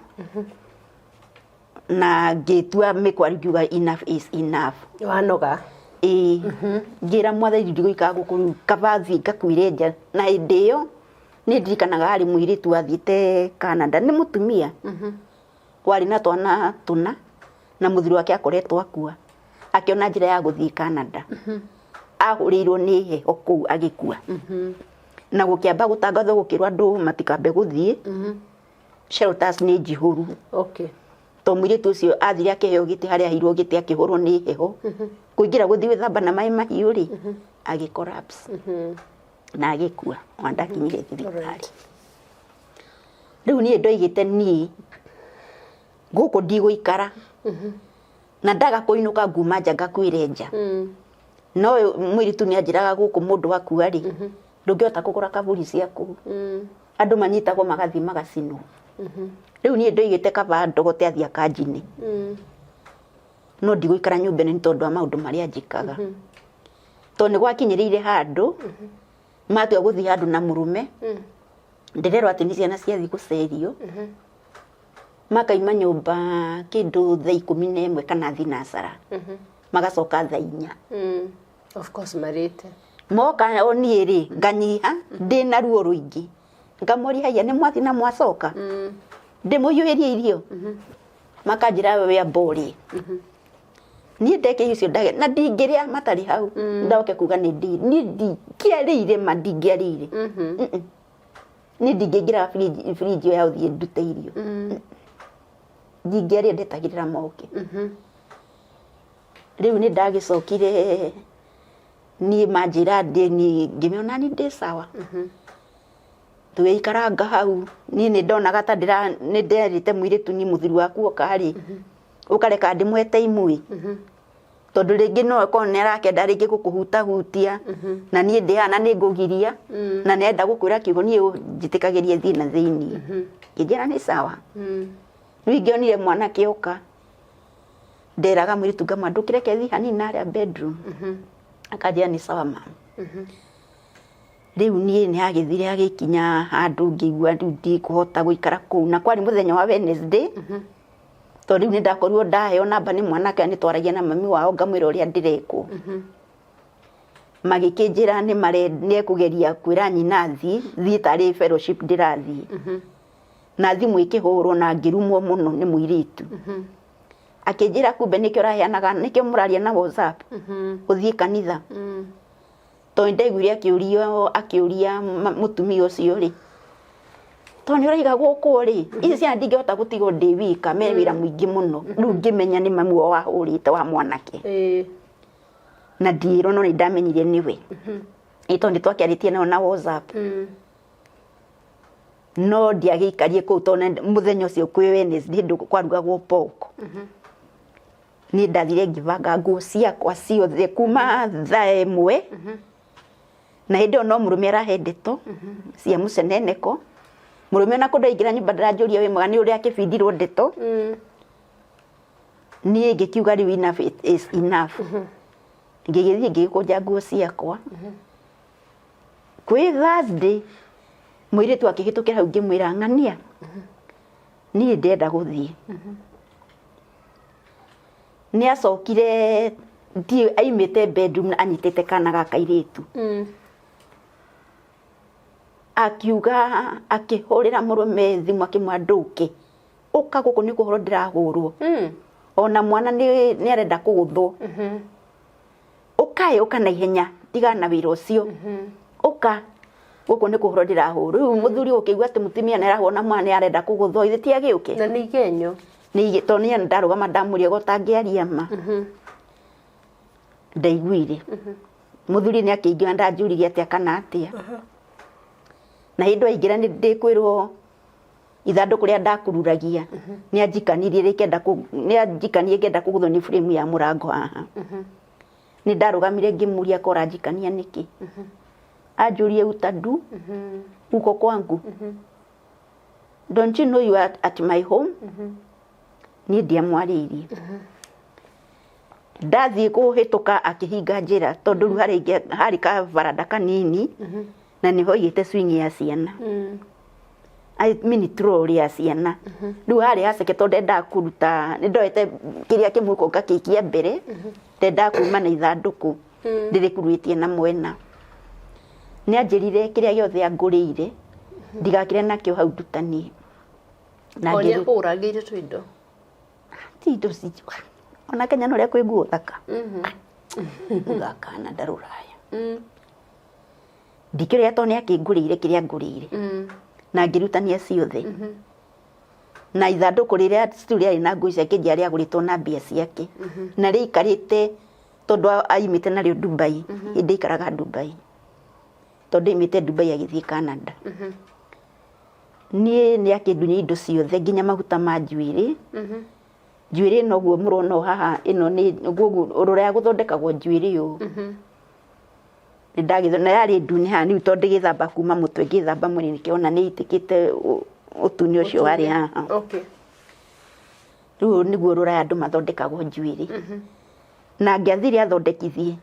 na ngĩtua mĩkwa ngiuga enough is enough. Wanoga. Ĩĩ. Ngĩra mwathani ndigũikara gũkũ rĩu kaba thiĩ ngakuĩre nja. Na hĩndĩ ĩyo nĩ ndirikanaga harĩ mũirĩtu wathiĩte Canada nĩ mũtumia warĩ na twana tũna na mũthuri wake akoretwo akua akĩona njĩra ya gũthiĩ Canada. Ahũrĩirwo nĩ heho kũu agĩkua. Na gũkĩamba gũtangathwo gũkĩrwo andũ matikambe gũthiĩ. Shelters nĩ njihũru. Tondũ mũirĩtu ũcio athire akĩheo gĩtĩ harĩa aheirwo gĩtĩ akĩhũrwo nĩ heho. Kũingĩra gũthiĩ gwĩthamba na maĩ mahiũ rĩ, agĩ collapse. Na agĩkua ona ndakinyire thibitarĩ. Rĩu niĩ ndoigĩte niĩ gũkũ ndigũikara. Na ndaga kũinũka nguma nja ngakuĩre nja. No mũirĩtu nĩ anjĩraga gũkũ mũndũ akua rĩ, ndũngĩhota kũgũra kaburi ciaku. Andũ manyitagwo magathiĩ magacinwo. Rĩu niĩ ndoigĩte kaba ndogote athiĩ akanjine. No ndigũikara nyũmba ĩno nĩ tondũ wa maũndũ marĩa njĩkaga. Tondũ nĩ gwakinyĩrĩire handũ matua gũthiĩ handũ na mũrũme, ndĩrerwo atĩ nĩ ciana ciathiĩ gũcerio, makaima nyũmba kĩndũ thaa 11 kana thinacara, magacoka thaa 4. Of course marĩte. Moka o niĩ rĩ nganyiha ndĩna ruo rũingĩ, ngamoria haiya nĩ mwathiĩ na mwacoka, ndĩmũhiũhĩrie irio, makanjĩra we amba ũrĩe. Niĩ ndeke icio ndage na ndingĩrĩa matarĩ hau, ndoke kuga nĩ ndi niĩ ndingĩarĩire ma ndingĩarĩire. Niĩ ndingĩingĩra fridge ĩyo ya gũthiĩ ndute irio, ndingĩarĩa, ndetagĩrĩra moke. Rĩu nĩ ndagĩcokire niĩ manjĩra ndĩ niĩ ngĩmĩona ni ndĩ sawa. Tũgĩikaranga hau, niĩ nĩ ndonaga ta ndĩra nĩ nderĩte mũirĩtu niĩ mũthuri waku oka rĩ, ũkareka ndĩmũhe time ĩ, tondũ rĩngĩ no akorwo nĩ arakenda rĩngĩ gũkũhutahutia, na niĩ ndĩ haha na nĩ ngũgiria, na nĩ arenda gũkwĩra kiugo, niĩ njĩtĩkagĩrie thiĩ na thĩiniĩ. Ngĩnjĩra nĩ sawa. Rĩu ingĩonire mwanake oka, nderaga mũirĩtu ngamwĩra ndũkĩreke thiĩ hanini narĩa bedroom, akanjĩra nĩ sawa ma'am. Rĩu niĩ nĩ agĩthire agĩkinya handũ ngĩigua rĩu ndikũhota gũikara kũu, na kwarĩ mũthenya wa Wednesday, tondũ rĩu nĩ ndakorirwo ndaheo namba nĩ mwanake nĩ twaragia na mami wao ngamwĩra ũrĩa ndĩrekwo. Magĩkĩnjĩra nĩ nĩ ekũgeria kwĩra nyina thiĩ thiĩ tarĩ fellowship ndĩrathiĩ, na thimũ ĩkĩhũrwo na ngĩrumwo mũno nĩ mũirĩtu. Akĩnjĩra kumbe nĩkĩo ũraheanaga, nĩkĩo mũraria na WhatsApp gũthiĩ kanitha. Tondũ nĩndaiguire akĩũrio akĩũria mũtumia ũcio rĩ, tondũ nĩ ũraiga gũkũ rĩ, ici ciana ndingĩhota gũtigwo ndĩ wika, me wĩra mũingĩ mũno. Rĩu ngĩmenya nĩ mami wao wahũrĩte wa mwanake. Na ndirwo no nĩ ndamenyire nĩwe. Ĩ tondũ nĩ twakĩarĩtie nao na WhatsApp. No ndiagĩikarie kũu tondũ mũthenya ũcio kwĩ Wednesday hĩndĩ kwarugagwo pork. Niĩ ndathire ngĩbanga nguo ciakwa ciothe kuma thaa 1, na hĩndĩ ĩyo no mũrũme arahe ndeto cia mũceneneko. Mũrũme ona kũndũ aingĩra nyũmba ndaranjũria wĩ mwega nĩ ũrĩa akĩbindirwo ndeto. Niĩ ngĩkiuga rĩu enough is enough. Ngĩgĩthiĩ ngĩgĩkũnja nguo ciakwa. Kwĩ Thursday mũirĩtu akĩhĩtũkĩra hau ngĩmwĩra ng'ania niĩ ndĩrenda gũthiĩ. Nĩ acokire ndiũĩ aimĩte bedroom na anyitĩte kana ga kairĩtu. Akiuga akĩhũrĩra mũrũme thimũ akĩmwĩra ndũke, ũka gũkũ nĩ kũhũrwo ndĩrahũrwo. Ona mwana nĩ arenda kũgũthwo. Ũka ĩ, ũka na ihenya, tigana na wĩra ũcio. Ũka gũkũ nĩ kũhũrwo ndĩrahũrwo. Rĩu mũthuri ũkĩigua atĩ mũtumia nĩ arahũrwo na mwana nĩ arenda kũgũthwo, ithe ti agĩũke? Na nĩ igenyo. Nĩ tondũ niĩ ndarũgama ndamũria gũtangĩaria ma. Ndaiguire. Mũthuri nĩ akĩingĩra ndanjũririe atĩa kana atĩa. Na hĩndĩ aingĩra nĩ ndĩkwĩrwo ithandũkũ rĩrĩa ndakururagia nĩ anjikanirie rĩkĩenda nĩ anjikanirie ngĩenda kũgũthwo nĩ frame ya mũrango haha. Nĩ ndarũgamire ngĩmũria ko ũranjikania nĩkĩ. Anjũrie utadu uko kwangu. Don't you know you are at my home? Niĩ ndiamwarĩirie. Ndathiĩ kũhĩtũka akĩhinga njĩra tondũ rĩu harĩ kabaranda kanini na nĩho aigĩte swing ya ciana. I mean trolley ya ciana. Rĩu harĩ haceke tondũ ndendaga kũruta nĩ ndoete kĩrĩa kĩmũhuko ngakĩikia mbere, ndendaga kuma na ithandũkũ ndĩrĩkururĩtie na mwena. Nĩ anjĩrire kĩrĩa gĩothe angũrĩire ndigakĩre nakĩo hau ndutanie. Na O nĩ akũgũrangĩire tũindo. Ti indo ona Kenya no ũrĩa kwĩ nguo thaka. Uga Canada rũraya. Ndikĩũria tondũ nĩ akĩngũrĩire kĩrĩa angũrĩire. Na ngĩrutania ciothe. Na ithandũkũ rĩrĩa still rĩarĩ na nguo icio akĩnjĩra rĩagũrĩtwo na mbia ciake. Na rĩaikarĩte tondũ aimĩte narĩo Dubai, hĩndĩ aikaraga Dubai. Tondũ aimĩte Dubai agĩthiĩ Canada. Niĩ nĩ akĩndunya indo ciothe nginya maguta ma njuĩrĩ. Njuĩrĩ ĩno ũguo mũrona haha ĩno nĩ ũguo rũraya gũthondekagwo njuĩrĩ ũũ. Nĩ ndagĩthondeka na yarĩ ndune haha rĩu tondũ ndĩgĩthamba kuma mũtwe ngĩthamba mwĩrĩ nĩkĩo ona nĩ ĩitĩkĩte Ũtune ũcio warĩ haha. Rĩu nĩguo rũraya andũ mathondekagwo njuĩrĩ. Na angĩathire athondekithie,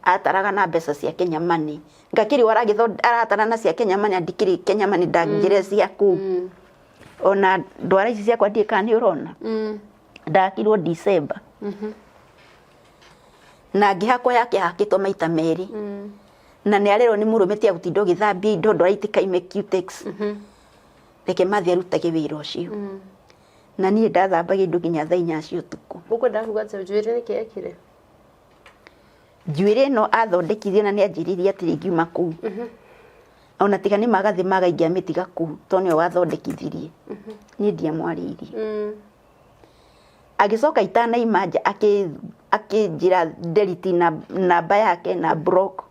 ataraga na mbeca cia Kenya Money. Ngakĩrĩ aratara na cia Kenya Money, ndikĩrĩ Kenya Money ndangĩre cia kũu. Ona ndwara ici ciakwa ndiĩ kana nĩ ũrona. Ndakirwo December. Na ngĩhakwo yake hakĩtwo maita merĩ. Na nĩ arerwo nĩ mũrũme tiga gũtinda ũgĩthambia indo ndwara itikaime cutex. Reke mathiĩ arutage wĩra ũcio. Na niĩ ndathambagia indo nginya thaa inya cia ũtukũ. Ũkwenda kuga atĩ njuĩrĩ nĩkĩ ekire? Njuĩrĩ ĩno athondekithie na nĩ anjĩrire atĩrĩ ngiuma kũu. Ona tiga nĩ magathĩ maga ingĩamĩtiga kũu tondũ nĩwe wathondekithirie. Niĩ ndiamwarĩirie. Agĩcoka itanaima nja akĩnjĩra nderiti namba yake na block.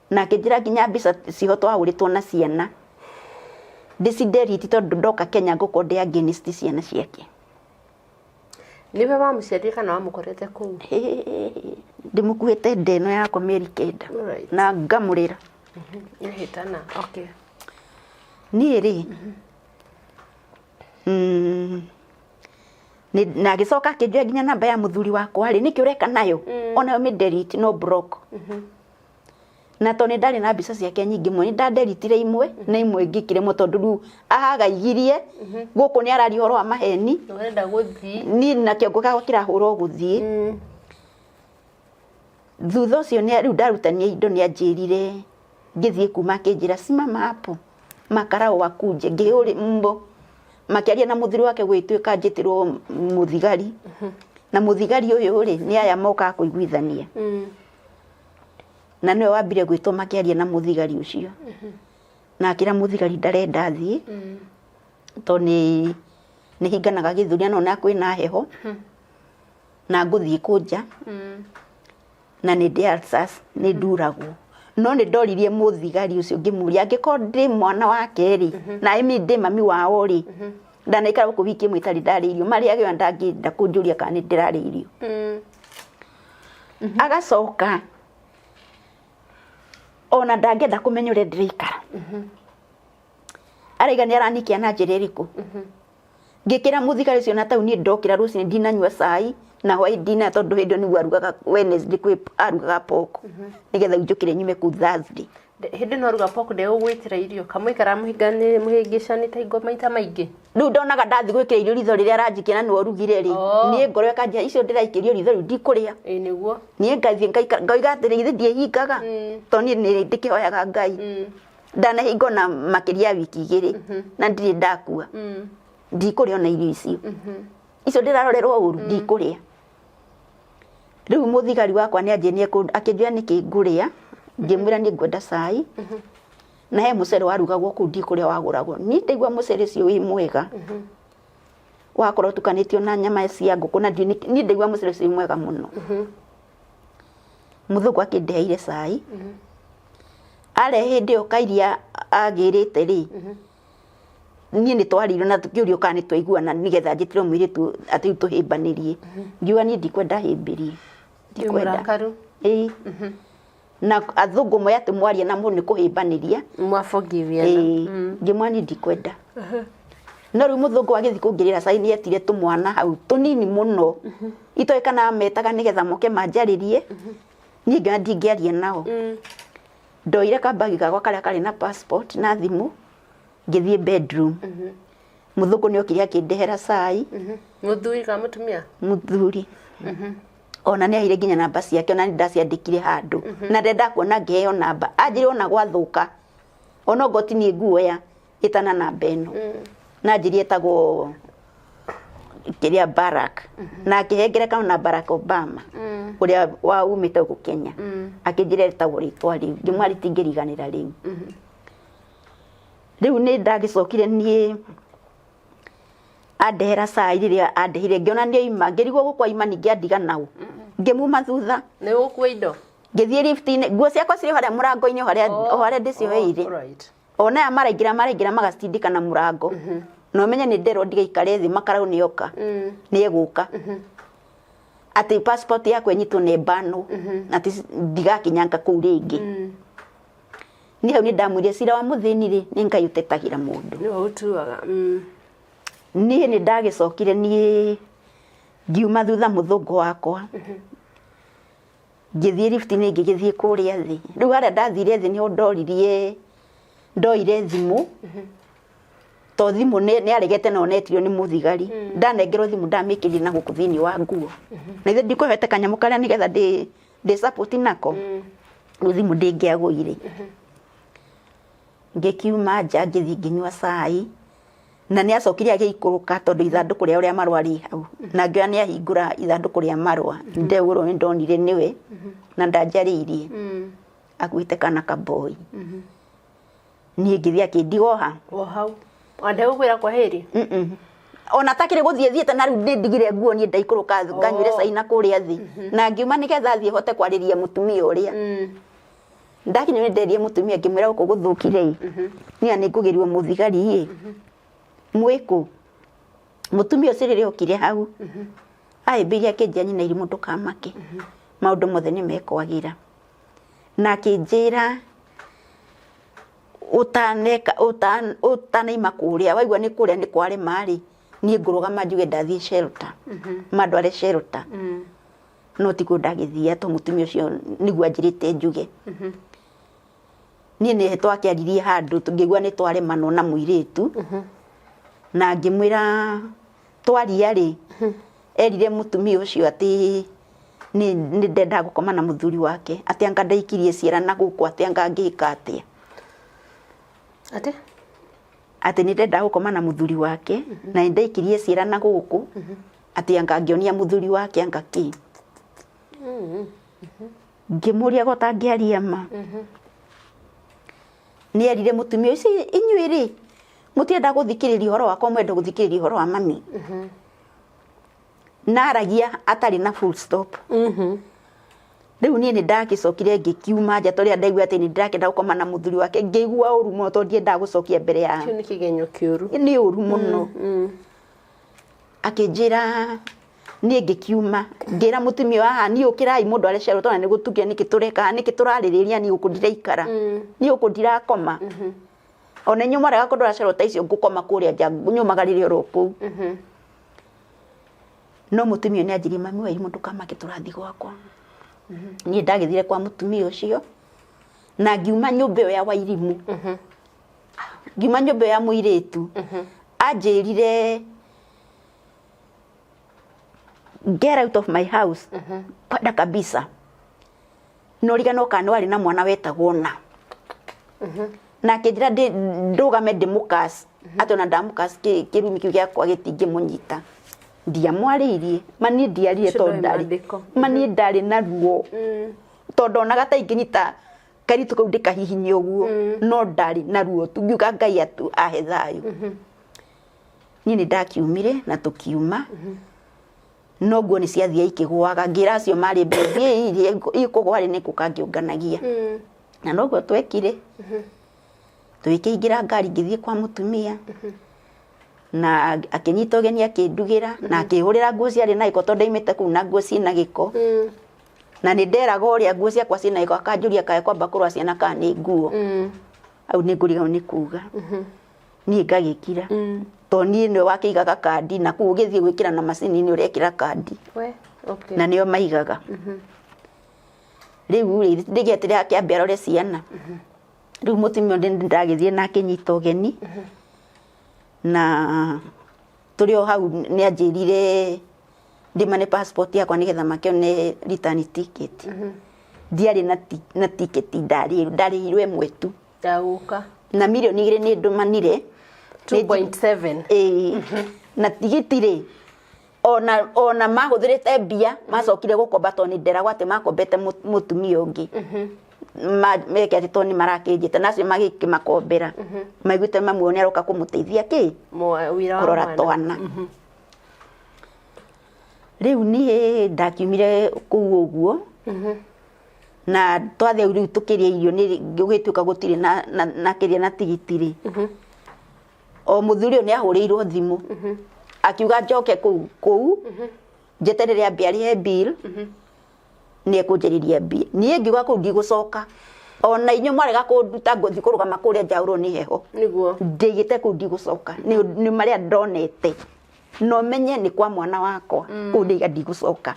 Na akĩnjĩra nginya mbica ciho twahũrĩtwo na ciana. Ndĩcideriti tondũ ndoka Kenya ngũkorwo ndĩ against ciana ciake. Nĩwe wamũciarire kana wamũkorete kũu? Ndĩmũkuĩte nda ĩno yakwa mĩeri 9. Na ngamũrĩra. Nĩhĩtana. Okay. Niĩ rĩ, na agĩcoka akĩnjoya nginya namba ya mũthuri wakwa rĩ, nĩkĩ ũreka nayo? Onayo mĩ delete no block. Na tondũ nĩ ndarĩ na mbica ciake nyingĩ mũno, nĩ ndaderitire imwe na imwe ngĩkĩremwo tondũ rĩu ahagaigirie gũkũ nĩ araria ũhoro wa maheni. Ũrenda gũthiĩ. Niĩ na kĩongo gakwa kĩrahũra gũthiĩ. Thutha ũcio rĩu ndarutania indo nĩ anjĩrire ngĩthiĩ kuma akĩnjĩra simama hapo makarao wakuje ngĩhũrĩ mbo makĩaria na mũthuri wake gũgĩtuĩka njĩtĩrwo mũthigari. Na mũthigari ũyũ rĩ nĩ aya mokaga kũiguithania. Na nĩwe wambire gwĩtwo makĩaria na mũthigari ũcio. Na akĩra mũthigari ndarenda athiĩ tondũ nĩ hinganaga gĩthũri na ona kwĩna heho na ngũthiĩ kũnja na nĩ ndĩ ulcers nĩ nduragwo. No nĩ ndoririe mũthigari ũcio ngĩmũria angĩkorwo ndĩ mwana wake rĩ na ĩmi ndĩ mami wao rĩ ndanaikara gũkũ wiki ĩmwe itarĩ ndarĩa irio marĩage ona ndangĩenda kũnjũria kana nĩ ndĩrarĩa irio. Agacoka ona ndangĩenda kũmenya ũrĩa ndĩraikara. Araiga nĩ aranikia na njĩra ĩrĩkũ. Ngĩkĩra mũthigari ũcio na tau niĩ ndokĩra rũcinĩ ndinanyua cai na hwaĩ ndina tondũ hĩndĩ ĩyo nĩguo arugaga Wednesday kwĩ arugaga pork nĩgetha njũkĩre nyume kũu Thursday. Hĩndĩ ĩno aruga pork ndegũgwĩtĩra irio kamũikara mũhĩngĩcanĩte ingo maita maingĩ. Rĩu ndonaga ndathiĩ gwĩkĩra irio ritho rĩrĩa aranjikia na nĩwe ũrugire rĩ niĩ ngoro ĩkanjia icio ndĩraikĩrio ritho rĩu ndikũrĩa. Ĩĩ nĩguo. Niĩ ngathiĩ ngoiga atĩrĩ githĩ ndiĩhingaga tondũ niĩ nĩ ndĩkĩhoyaga Ngai. Ndanahinga ona makĩria ya wiki 2 na ndirĩ ndakua. Ndikũrĩa ona irio icio. Icio ndĩrarorerwo ũru ndikũrĩa. Rĩu mũthigari wakwa nĩ anjĩrire akĩnjĩra nĩkĩ ngũrĩa ngĩmwĩra nĩ ngwenda cai na he mũcere warugagwo kũu ndikũrĩa wagũragwo. Niĩ ndaigua mũcere ũcio wĩ mwega. Wakorwo ũtukanĩtio na nyama cia ngũkũ na niĩ ndaigua mũcere ũcio wĩ mwega mũno. Mũthũngũ akĩndeheire cai. Arehe hĩndĩ ĩyo kairia agĩrĩte rĩ niĩ nĩ twarĩirwo na tũkĩũrio kana nĩ twaiguana nĩgetha njĩtĩre mũirĩtu atĩ rĩu tũhĩmbanĩrie. Ngiuga niĩ ndikwenda hĩmbĩrie. Ndikwenda. Ĩĩ. Na athũngũ moya atĩ mwaria na mũndũ nĩ kũhĩmbanĩria. Mwaforgiviana. Ngĩmwĩra niĩ ndikwenda. No rĩu mũthũngũ agĩthiĩ kũngĩrĩra cai nĩ etire tũmwana hau tũnini mũno. Itoĩ kana metaga nĩgetha moke manjarĩrie. Niĩ ngĩona ndingĩaria nao. Ndoire kambagi gakwa karĩa karĩ na passport na thimũ ngĩthiĩ bedroom. Mũthũngũ nĩ okire akĩndehera cai. Mũthuri kana mũtumia? Mũthuri. Ona nĩ aheire nginya namba ciake ona nĩ ndaciandĩkire handũ. Na ndenda kuona ngĩheo namba. Anjĩre ona gwathũka ona ongorwo ti niĩ nguoya ĩtana namba ĩno. Na anjĩrire etagwo kĩrĩa Barack. Na akĩhe ngerekano na Barack Obama ũrĩa waumĩte gũkũ Kenya. Akĩnjĩra etagwo rĩtwa rĩu. Ngĩmwĩra rĩtingĩriganĩra rĩu. Rĩu nĩ ndagĩcokire niĩ andehera cai rĩrĩa andeheire ngĩona nĩ oima ngĩrigwo gũkũ aima ningĩ andiga nau. Ngĩmuma thutha. Nĩ ũgũkua indo? Ngĩthiĩ lift-inĩ nguo ciakwa cirĩ harĩa mũrango-inĩ o harĩa ndĩcioeire. Ona aya maraingĩra magacitindĩka na mũrango. Na ũmenye nĩ nderwo ndigaikare thĩ makarau nĩ oka. Nĩ egũka. Atĩ passport yakwa ĩnyitwo na ĩbanwo. Atĩ ndigakinyanga kũu rĩngĩ. Niĩ hau nĩ ndamwĩrire cira wa mũthĩni rĩ, nĩ Ngai ũtetagĩra mũndũ. Nĩwe ũtuaga. Niĩ nĩ ndagĩcokire niĩ ngiuma thutha mũthũngũ wakwa. Ngĩthiĩ lift-inĩ ngĩgĩthiĩ kũrĩa thĩ. Rĩu harĩa ndathire thĩ nĩho ndoririe, ndoire thimũ. To thimũ nĩ aregete no netirio nĩ mũthigari. Ndanengerwo thimũ ndamĩkĩrire na gũkũ thĩinĩ wa nguo. Na ithe ndikũhete kanyamũ karĩa nĩgetha ndĩ support nako. Rĩu thimũ ndĩngĩagũire. Ngĩkiuma nja ngĩthiĩ ngĩnyua cai. Na nĩ acokire agĩikũrũka tondũ ithandũkũ rĩao rĩa marũa rĩ hau. Na ngĩoya nĩ ahingũra ithandũkũ rĩa marũa. Ndegũrwo nĩ ndonire nĩwe na ndanjarĩirie. Akuĩte kana kaboi. Niĩ ngĩthiĩ akĩndiga o ha. O hau. Ndegũkwĩra kwa heri? Ona atakĩrĩ gũthiĩ thiĩte na rĩu nĩ ndigire nguo niĩ ndaikũrũka nganyuire cai na kũrĩa thĩ. Na ngiuma nĩgetha thiĩ hote kwarĩria mũtumia ũrĩa. Ndakinya nĩ nderire mũtumia ngĩmwĩra gũkũ gũthũkire ĩ. Niĩ nĩ ngũgĩrwo mũthigari ĩ. Mwĩkũ. Mũtumia ũcio rĩrĩa okire hau. Ahĩmbĩirie akĩnjĩra nyina irimũ ndũkamake. Maũndũ mothe nĩ mekwagĩra. Na akĩnjĩra ũtaneka ũtanaima kũrĩa waigua nĩ kũrĩa nĩ kwarema rĩ, niĩ ngũrũgama njuge ndathiĩ shelter. Mandware shelter. No tikuo ndagĩthiaga tondũ mũtumia ũcio nĩguo anjĩrĩte njuge. Niĩ nĩ twakĩaririe handũ ngĩigua nĩ twaremanwo na mũirĩtu. Na ngĩmwĩra twaria rĩ, erire mũtumia ũcio atĩ nĩ ndendaga gũkoma na mũthuri wake, atĩ anga ndaikirie ciara na gũkũ, atĩ anga ngĩka atĩa. Atĩ? Atĩ nĩ ndendaga gũkoma na mũthuri wake, na nĩ ndaikirie ciara na gũkũ, atĩ anga ngĩonia mũthuri wake anga kĩ. Ngĩmũria go tangĩaria ma. Nĩ erire mũtumia ũcio, inyuĩ rĩ, mũtienda gũthikĩrĩria ũhoro wakwa, mwenda gũthikĩrĩria ũhoro wa mami. Na aragia atarĩ na full stop. Rĩu niĩ nĩ ndagĩcokire ngĩkiuma nja tondũ rĩrĩa ndaigua atĩ nĩ ndĩrakĩenda gũkoma na mũthuri wake, ngĩigua ũru mũno tondũ ndiendaga gũcokia mbere ya Kĩu nĩ kĩgenyo kĩũru. Nĩ ũru mũno. Akĩnjĩra niĩ ngĩkiuma, ngĩra mũtumia haha niĩ ũkĩrai mũndũ arĩa ciarwo tondũ nĩ gũtukia nĩkĩ tũreka, nĩkĩ tũrarĩrĩria niĩ gũkũ ndiraikara. Niĩ gũkũ ndirakoma. Ona inyuĩ mwarega kũndwara ciarwo ta icio ngũkoma kũrĩa nja nyũmagarĩre oro kũu. No mũtumia nĩ anjĩrire mami wa irimũ ndũkamake tũrathiĩ gwakwa. Niĩ ndagĩthire kwa mũtumia ũcio na ngiuma nyũmba ĩyo ya Wairimũ. Ngiuma nyũmba ĩyo ya mũirĩtu. Anjĩrire get out of my house. Kwenda kabisa. No rigano kana warĩ na mwana wetagwo na. Na akĩnjĩra ndũgame ndĩmũkas. Atĩ ona ndamũkas kĩrumi kĩu gĩakwa gĩtingĩmũnyita. Ndiamwarĩirie, ma niĩ ndiarire tondũ ndarĩ. Ma niĩ ndarĩ na ruo. Tondũ ndonaga ta ingĩnyita kairĩtu kau ndĩkahihinye ũguo, no ndarĩ na ruo tu, ngiuga Ngai ahe thayũ. Niĩ nĩ ndakiumire na tũkiuma. No nguo nĩ ciathiaga ikĩgũaga, ngĩra acio marĩ mbere, thiĩi iria ikũgũa rĩ nĩ ngũka ngĩũnganagia. Na noguo twekire. Tũgĩkĩingĩra ngari ngĩthiĩ kwa mũtumia. Na akĩnyita ũgeni akĩndugĩra na akĩhũrĩra nguo ciarĩ na gĩko tondũ ndaimĩte kũu na nguo ciĩna gĩko. Na nĩ nderaga ũrĩa nguo ciakwa ciĩna gĩko akanjũria kaĩ kwamba kũrora ciana kana nĩ nguo. Hau nĩ ngũriganĩrwo nĩ kuga. Niĩ ngagĩkira. Tondũ niĩ nĩwe wakĩigaga kandi na kũu ũgĩthiĩ gwĩkĩra na macini-inĩ ũrekĩra kandi. Na nĩo maigaga. Rĩu rĩ ndĩgĩeterera akĩambe arore ciana. Rĩu mũtumia ũyũ ndagĩthiĩ na akĩnyita ũgeni. Na tũrĩ o hau nĩ anjĩrire ndĩmane passport yakwa nĩgetha makĩone return ticket. Ndiarĩ na ticket ndarĩhirwo ĩmwe tu. Ya gũka. Na mirioni igĩrĩ nĩ ndũmanire. 2.7. Ĩĩ. Na tigiti rĩ, ona mahũthĩrĩte mbia, macokire gũkomba tondũ nĩ nderagwo atĩ makombete mũtumia ũngĩ. Meke atĩ tondũ nĩ marakĩnjĩta, na acio magĩkĩmakombera. Maiguĩte mamu wao nĩ aroka kũmũteithia kĩ? Wĩra wa Kũrora mwana. twana. Rĩu niĩ ndakiumire kũu ũguo. Na twathiĩ rĩu tũkĩrĩa irio nĩ gũgĩtuĩka gũtirĩ na kĩrĩa na tigiti rĩ. O mũthuri ũyũ nĩ ahũrĩirwo thimũ. Akiuga njoke kũu, njeterere ambe arĩhe bill, nĩ ekũnjarĩria mbia. Niĩ ngiuga kũu ndigũcoka. Ona inyuĩ mwarega kũnduta, ngũthiĩ kũrũgama kũrĩa njaũrwo nĩ heho. Nĩguo. Ndĩigĩte kũu, ndigũcoka. Nĩ marĩa ndonete, no menye nĩ kwa mwana wakwa. Kũu ndĩiga ndigũcoka.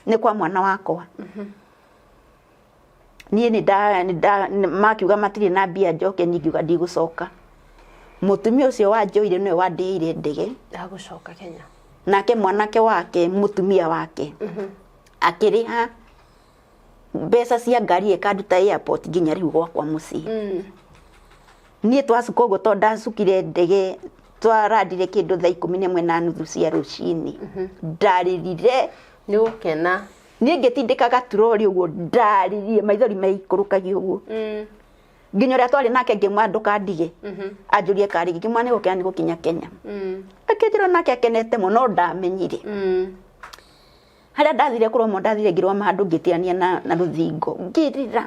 Nĩ kwa mwana wakwa. Niĩ nĩ nda nĩ nda makiuga matirĩ na mbia njoke, niĩ ngiuga ndigũcoka. Mũtumia ũcio wanjoire nĩwe wandĩhĩire ndege ya gũcoka Kenya. Nake mwanake wake, mũtumia wake, akĩrĩha mbeca cia ngari ĩkanduta airport nginya rĩu gwakwa mũciĩ. Niĩ twacuka ũguo, tondũ ndacukire ndege, twarandire kĩndũ thaa 11:30 cia rũcinĩ, ndarĩrire. Nĩ gũkena. Niĩ ngĩtindĩka gaturori ũguo, ndarĩrire, maithori maikũrũkagia ũguo, nginya ũrĩa twarĩ nake ngĩmwĩra, "Ndũkandige." Anjũrie karĩ, ngĩmwĩra nĩ gũkena nĩ gũkinya Kenya. Akĩnjĩra nake akenete mũno, no ndamenyire harĩa ndathire kũrũgama. Ndathire ngĩrũgama handũ, ngĩtirania na rũthingo, ngĩrĩra.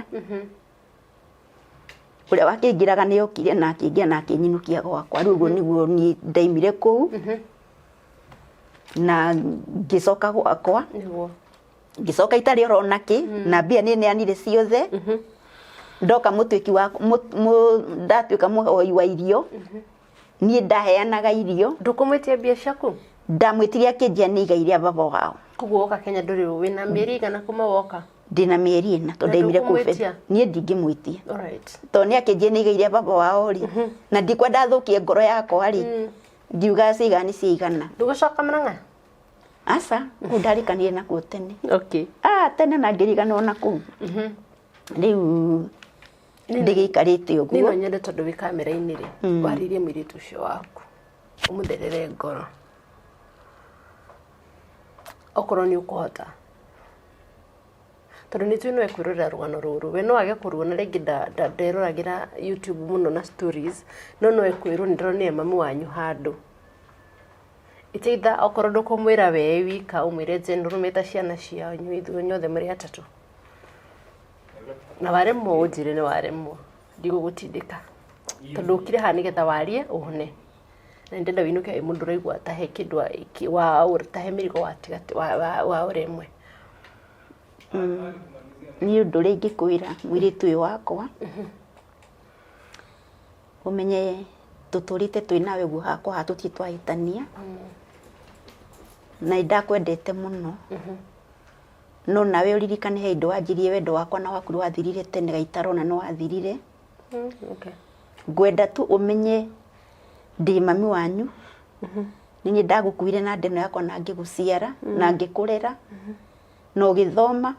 Ũrĩa wakĩingĩraga nĩ okire na akĩingĩra na akĩnyinũkia gwakwa. Rĩu ũguo nĩguo niĩ ndaimire kũu na ngĩcoka gwakwa. Ngĩcoka itarĩ oro nakĩ, na mbia nĩ neanire ciothe. Ndoka mũtuĩki wa ndatuĩka mũhoi wa irio, niĩ ndaheanaga irio. Ndũkũmwĩtia mbia ciaku? Ndamwĩtirie, akĩnjia nĩ igai rĩa baba wao. Koguo woka Kenya ndũrĩ wĩna mĩeri igana kuma woka? Ndĩna mĩeri 4, tondũ Na ndaimire kũu. ndũkũmwĩtia? Niĩ ndingĩmwĩtia, Alright. tondũ nĩ akĩnjia nĩ igai rĩa baba wao rĩ, na ndikwenda thũkie ngoro yakwa rĩ, ngiuga cigana nĩ ciigana. Ndũgũcoka Murang'a? Aca, kũu ndarĩkanire nakuo tene. Okay. Ah, tene, na ngĩriganĩrwo na kũu. Rĩu ndĩgĩikarĩte Niĩ no ũguo. nyende, tondũ wĩ kamera-inĩ rĩ, warĩrie mũirĩtu ũcio waku, ũmũtherere ngoro okorwo nĩ ũkũhota, tondũ nĩ tũĩ no ekwĩrorera rũgano rũrũ. We no age kũruona rĩngĩ, nderoragĩra YouTube mũno na stories, no no ekwĩrwo nĩ ndĩronire mami wanyu handũ. Iteitha okorwo ndũkũmwĩra we wika, ũmwĩre general, meta ciana cianyu ithuĩ inyuothe mũrĩ atatũ. Na waremwo ũnjĩre nĩ waremwo, ndigũgũtindĩka, tondũ ũkire haha nĩgetha warie ũhone, na nĩndenda wĩinũke wĩ mũndũ ũraigua ta he kĩndũ ta he mĩrigo watiga waũra ĩmwe. Niĩ ũndũ ũrĩa ingĩkwĩra mũirĩtu ũyũ wakwa, ũmenye tũtũrĩte twĩ nawe ũguo hakwa haha, tũtirĩ twahĩtania, na nĩ ndakwendete mũno. No nawe ũririkane he hĩndĩ wanjirie wendo wakwa na waku wathirire tene, gaitarona nĩ wathirire. Ngwenda tu ũmenye ndĩ mami wanyu. Nĩ niĩ ndagũkuire na ndeno yakwa na ngĩgũciara na ngĩkũrera na ũgĩthoma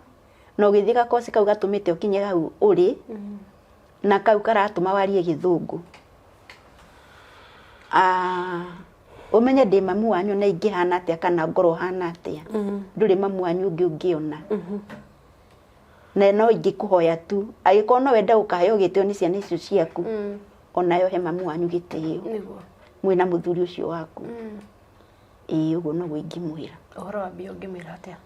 na ũgĩthiĩ gakoci kau gatũmĩte ũkinye hau ũrĩ, na kau karatũma warie Gĩthũngũ. Ah, ũmenye ndĩ mami wanyu, na ingĩhana atĩa kana ngorwo hana atĩa, ndũrĩ mami wanyu ũngĩ ũngĩona. Na no ingĩkũhoya tu, angĩkorwo no wende gũkaheo gĩtĩo nĩ ciana icio ciaku, onayo he mami wanyu gĩtĩo mwĩna mũthuri ũcio waku. Ĩĩ, ũguo noguo ingĩmwĩra. Ũhoro wa mbia ũngĩmwĩra atĩa?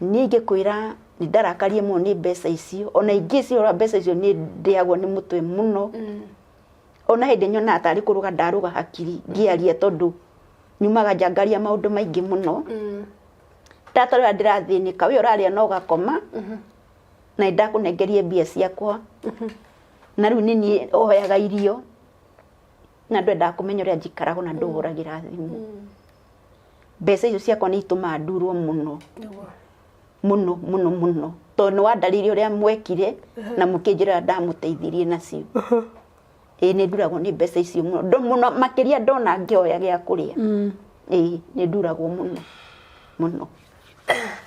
Niĩ ingĩkwĩra nĩ ndarakarie mũno nĩ mbeca icio. Ona ingĩ cirora mbeca icio, nĩ ndĩagwo nĩ mũtwe mũno. Ona hĩndĩ nyonaga tarĩ kũrũga ndarũga hakiri ngĩaria, tondũ nyumaga nja ngaria maũndũ maingĩ mũno. Ndatarora ndĩrathĩnĩka, we ũrarĩa na ũgakoma, na nĩ ndakũnengerie mbia ciakwa, na rĩu nĩ niĩ ũhoyaga irio, na ndwendaga kũmenya ũrĩa njikaragwo, na ndũhũragĩra thimũ. Mbeca icio ciakwa nĩ itũmaga ndurwo mũno, mũno mũno mũno, tondũ nĩ wandarĩirie ũrĩa mwekire na mũkĩnjĩra ndamũteithirie nacio. Ĩĩ, nĩ nduragwo nĩ mbeca icio mũno. Mũno makĩria ndona ngĩoya gĩa kũrĩa. Ĩĩ, nĩ nduragwo mũno mũno.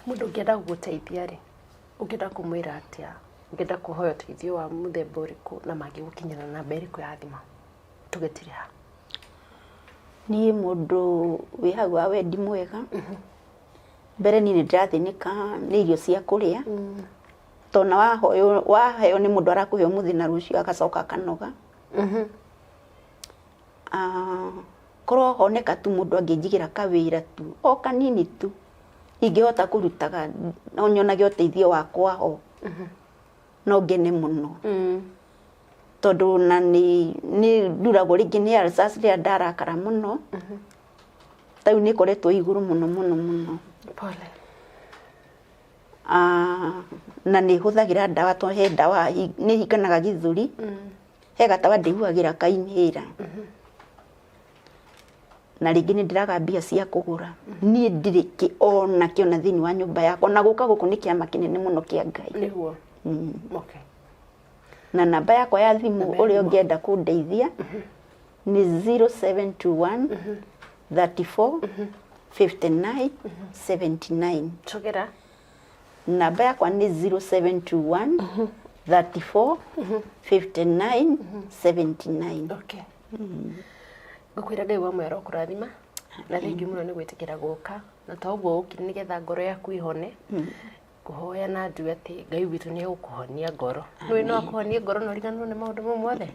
Mũndũ ũngĩenda gũgũteithia rĩ, ũngĩenda kũmwĩra atĩa? Ũngĩenda kũhoya ũteithio wa mũthemba ũrĩkũ, na mangĩgũkinyĩra na namba ĩrĩkũ ya thimũ? Tũgĩtire ha. Niĩ mũndũ wĩ hau wa wendi mwega, mbere niĩ nĩ ndĩrathĩnĩka nĩ irio cia kũrĩa, tondũ na wahoywo, waheo nĩ mũndũ, arakũhe ũmũthĩ na rũciũ agacoka akanoga. Ah, korwo honeka tu mũndũ angĩnjigĩra kawĩra tu o kanini tu ingĩhota kũrutaga, no nyonage ũteithio wakwa ho, no ngene mũno, tondũ na nĩ nduragwo rĩngĩ nĩ ulcers rĩrĩa ndarakara mũno. Ta rĩu nĩ ĩkoretwo igũrũ mũno mũno mũno. Pole. Ah, na nĩ hũthagĩra ndawa to he ndawa nĩ hinganaga gĩthũri. He gatawa ndĩhuhagĩra ka inhaler. Na rĩngĩ nĩ ndĩraga mbia cia kũgũra. Niĩ ndirĩ kĩ ona kĩ ona thĩinĩ wa nyũmba yakwa. Na gũka gũkũ nĩ kĩama kĩnene mũno kĩa Ngai. Nĩguo. Okay. Na namba yakwa ya thimũ Namba ya ũrĩa thimũ. ũngĩenda kũndeithia nĩ 0721 34 59 79. Cogera. Namba yakwa nĩ 0721 34 59 79. Okay. Ngũkwĩra Ngai wa mwero kũrathima na thengiũ mũno nĩ gwĩtĩkĩra gũka na to ũguo ũkire nĩgetha ngoro yaku ĩhone. Ngũhoya na njuge atĩ Ngai witũ nĩ egũkũhonia ngoro. Nĩũĩ no akũhonie ngoro na ũriganĩrwo nĩ maũndũ mau mothe.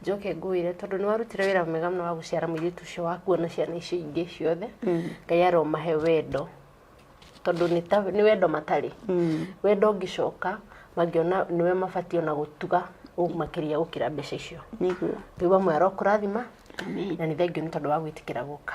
Njoke ngwĩre tondũ nĩ warutire wĩra mwega mũno wa gũciara mũirĩtu ũcio waku ona ciana icio ingĩ ciothe. Ngai aromahe wendo tondũ nĩ wendo matarĩ. Wendo ũngĩcoka mangĩona nĩwe mabatiĩ ona gũtuga makĩria gũkĩra mbeca icio. Nĩguo. Ngai wa muoyo arokũrathima. Amen. Na nĩ thengiũ nĩ tondũ wa gwĩtĩkĩra gũka.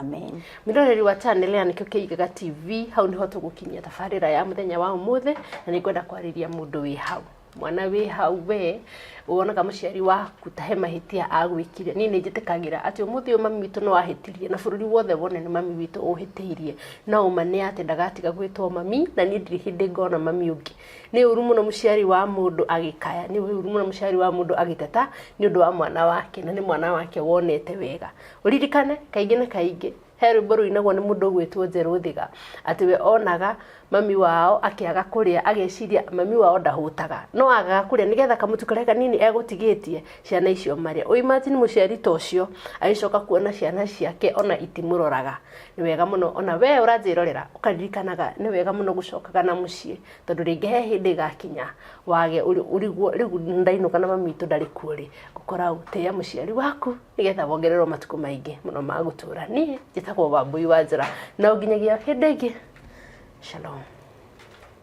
Amen. Mwĩroreri wa channel ya Nĩkĩo Kĩigaga TV, hau nĩho tũgũkinyia tabarĩra ya mũthenya wa ũmũthĩ, na nĩ ngwenda kwarĩria mũndũ wĩ hau, mwana wĩ hau, we wonaga mũciari waku ta he mahĩtia agwĩkire. Niĩ nĩ njĩtĩkagĩra atĩ ũmũthĩ ũyũ mami witũ no ahĩtirie na bũrũri wothe wone nĩ mami witũ ũhĩtĩirie, no ũma nĩ atĩ ndagatiga gwĩtwo mami, na niĩ ndirĩ hĩndĩ ngona mami ũngĩ. Nĩ ũru mũno mũciari wa mũndũ agĩkaya, nĩ ũru mũno mũciari wa mũndũ agĩteta nĩ ũndũ wa mwana wake, na nĩ mwana wake wonete wega. Ũririkane kaingĩ na kaingĩ he rwĩmbo rũinagwo nĩ mũndũ ũgwĩtwo Njerũ Thiga, atĩ we onaga mami wao akĩaga kũrĩa ageciria mami wao ndahũtaga, no agaga kũrĩa nĩgetha kamũtu karĩa kanini egũtigĩtie ciana icio marĩa. Ũ imagine mũciari ta ũcio agĩcoka kuona ciana ciake ona itimũroraga. Nĩ wega mũno ona we ũranjĩrorera ũkaririkanaga nĩ wega mũno gũcokaga na mũciĩ, tondũ rĩngĩ he hĩndĩ ĩgakinya wage ũrigwo rĩu ndainũka na mami witũ ndarĩ kuo rĩ, ngũkora ũ. Tĩĩa mũciari waku nĩgetha wongererwo matukũ maingĩ mũno ma gũtũra. Niĩ njĩtagwo Wambui wa Njora, na nginyagia hĩndĩ ĩngĩ, shalom.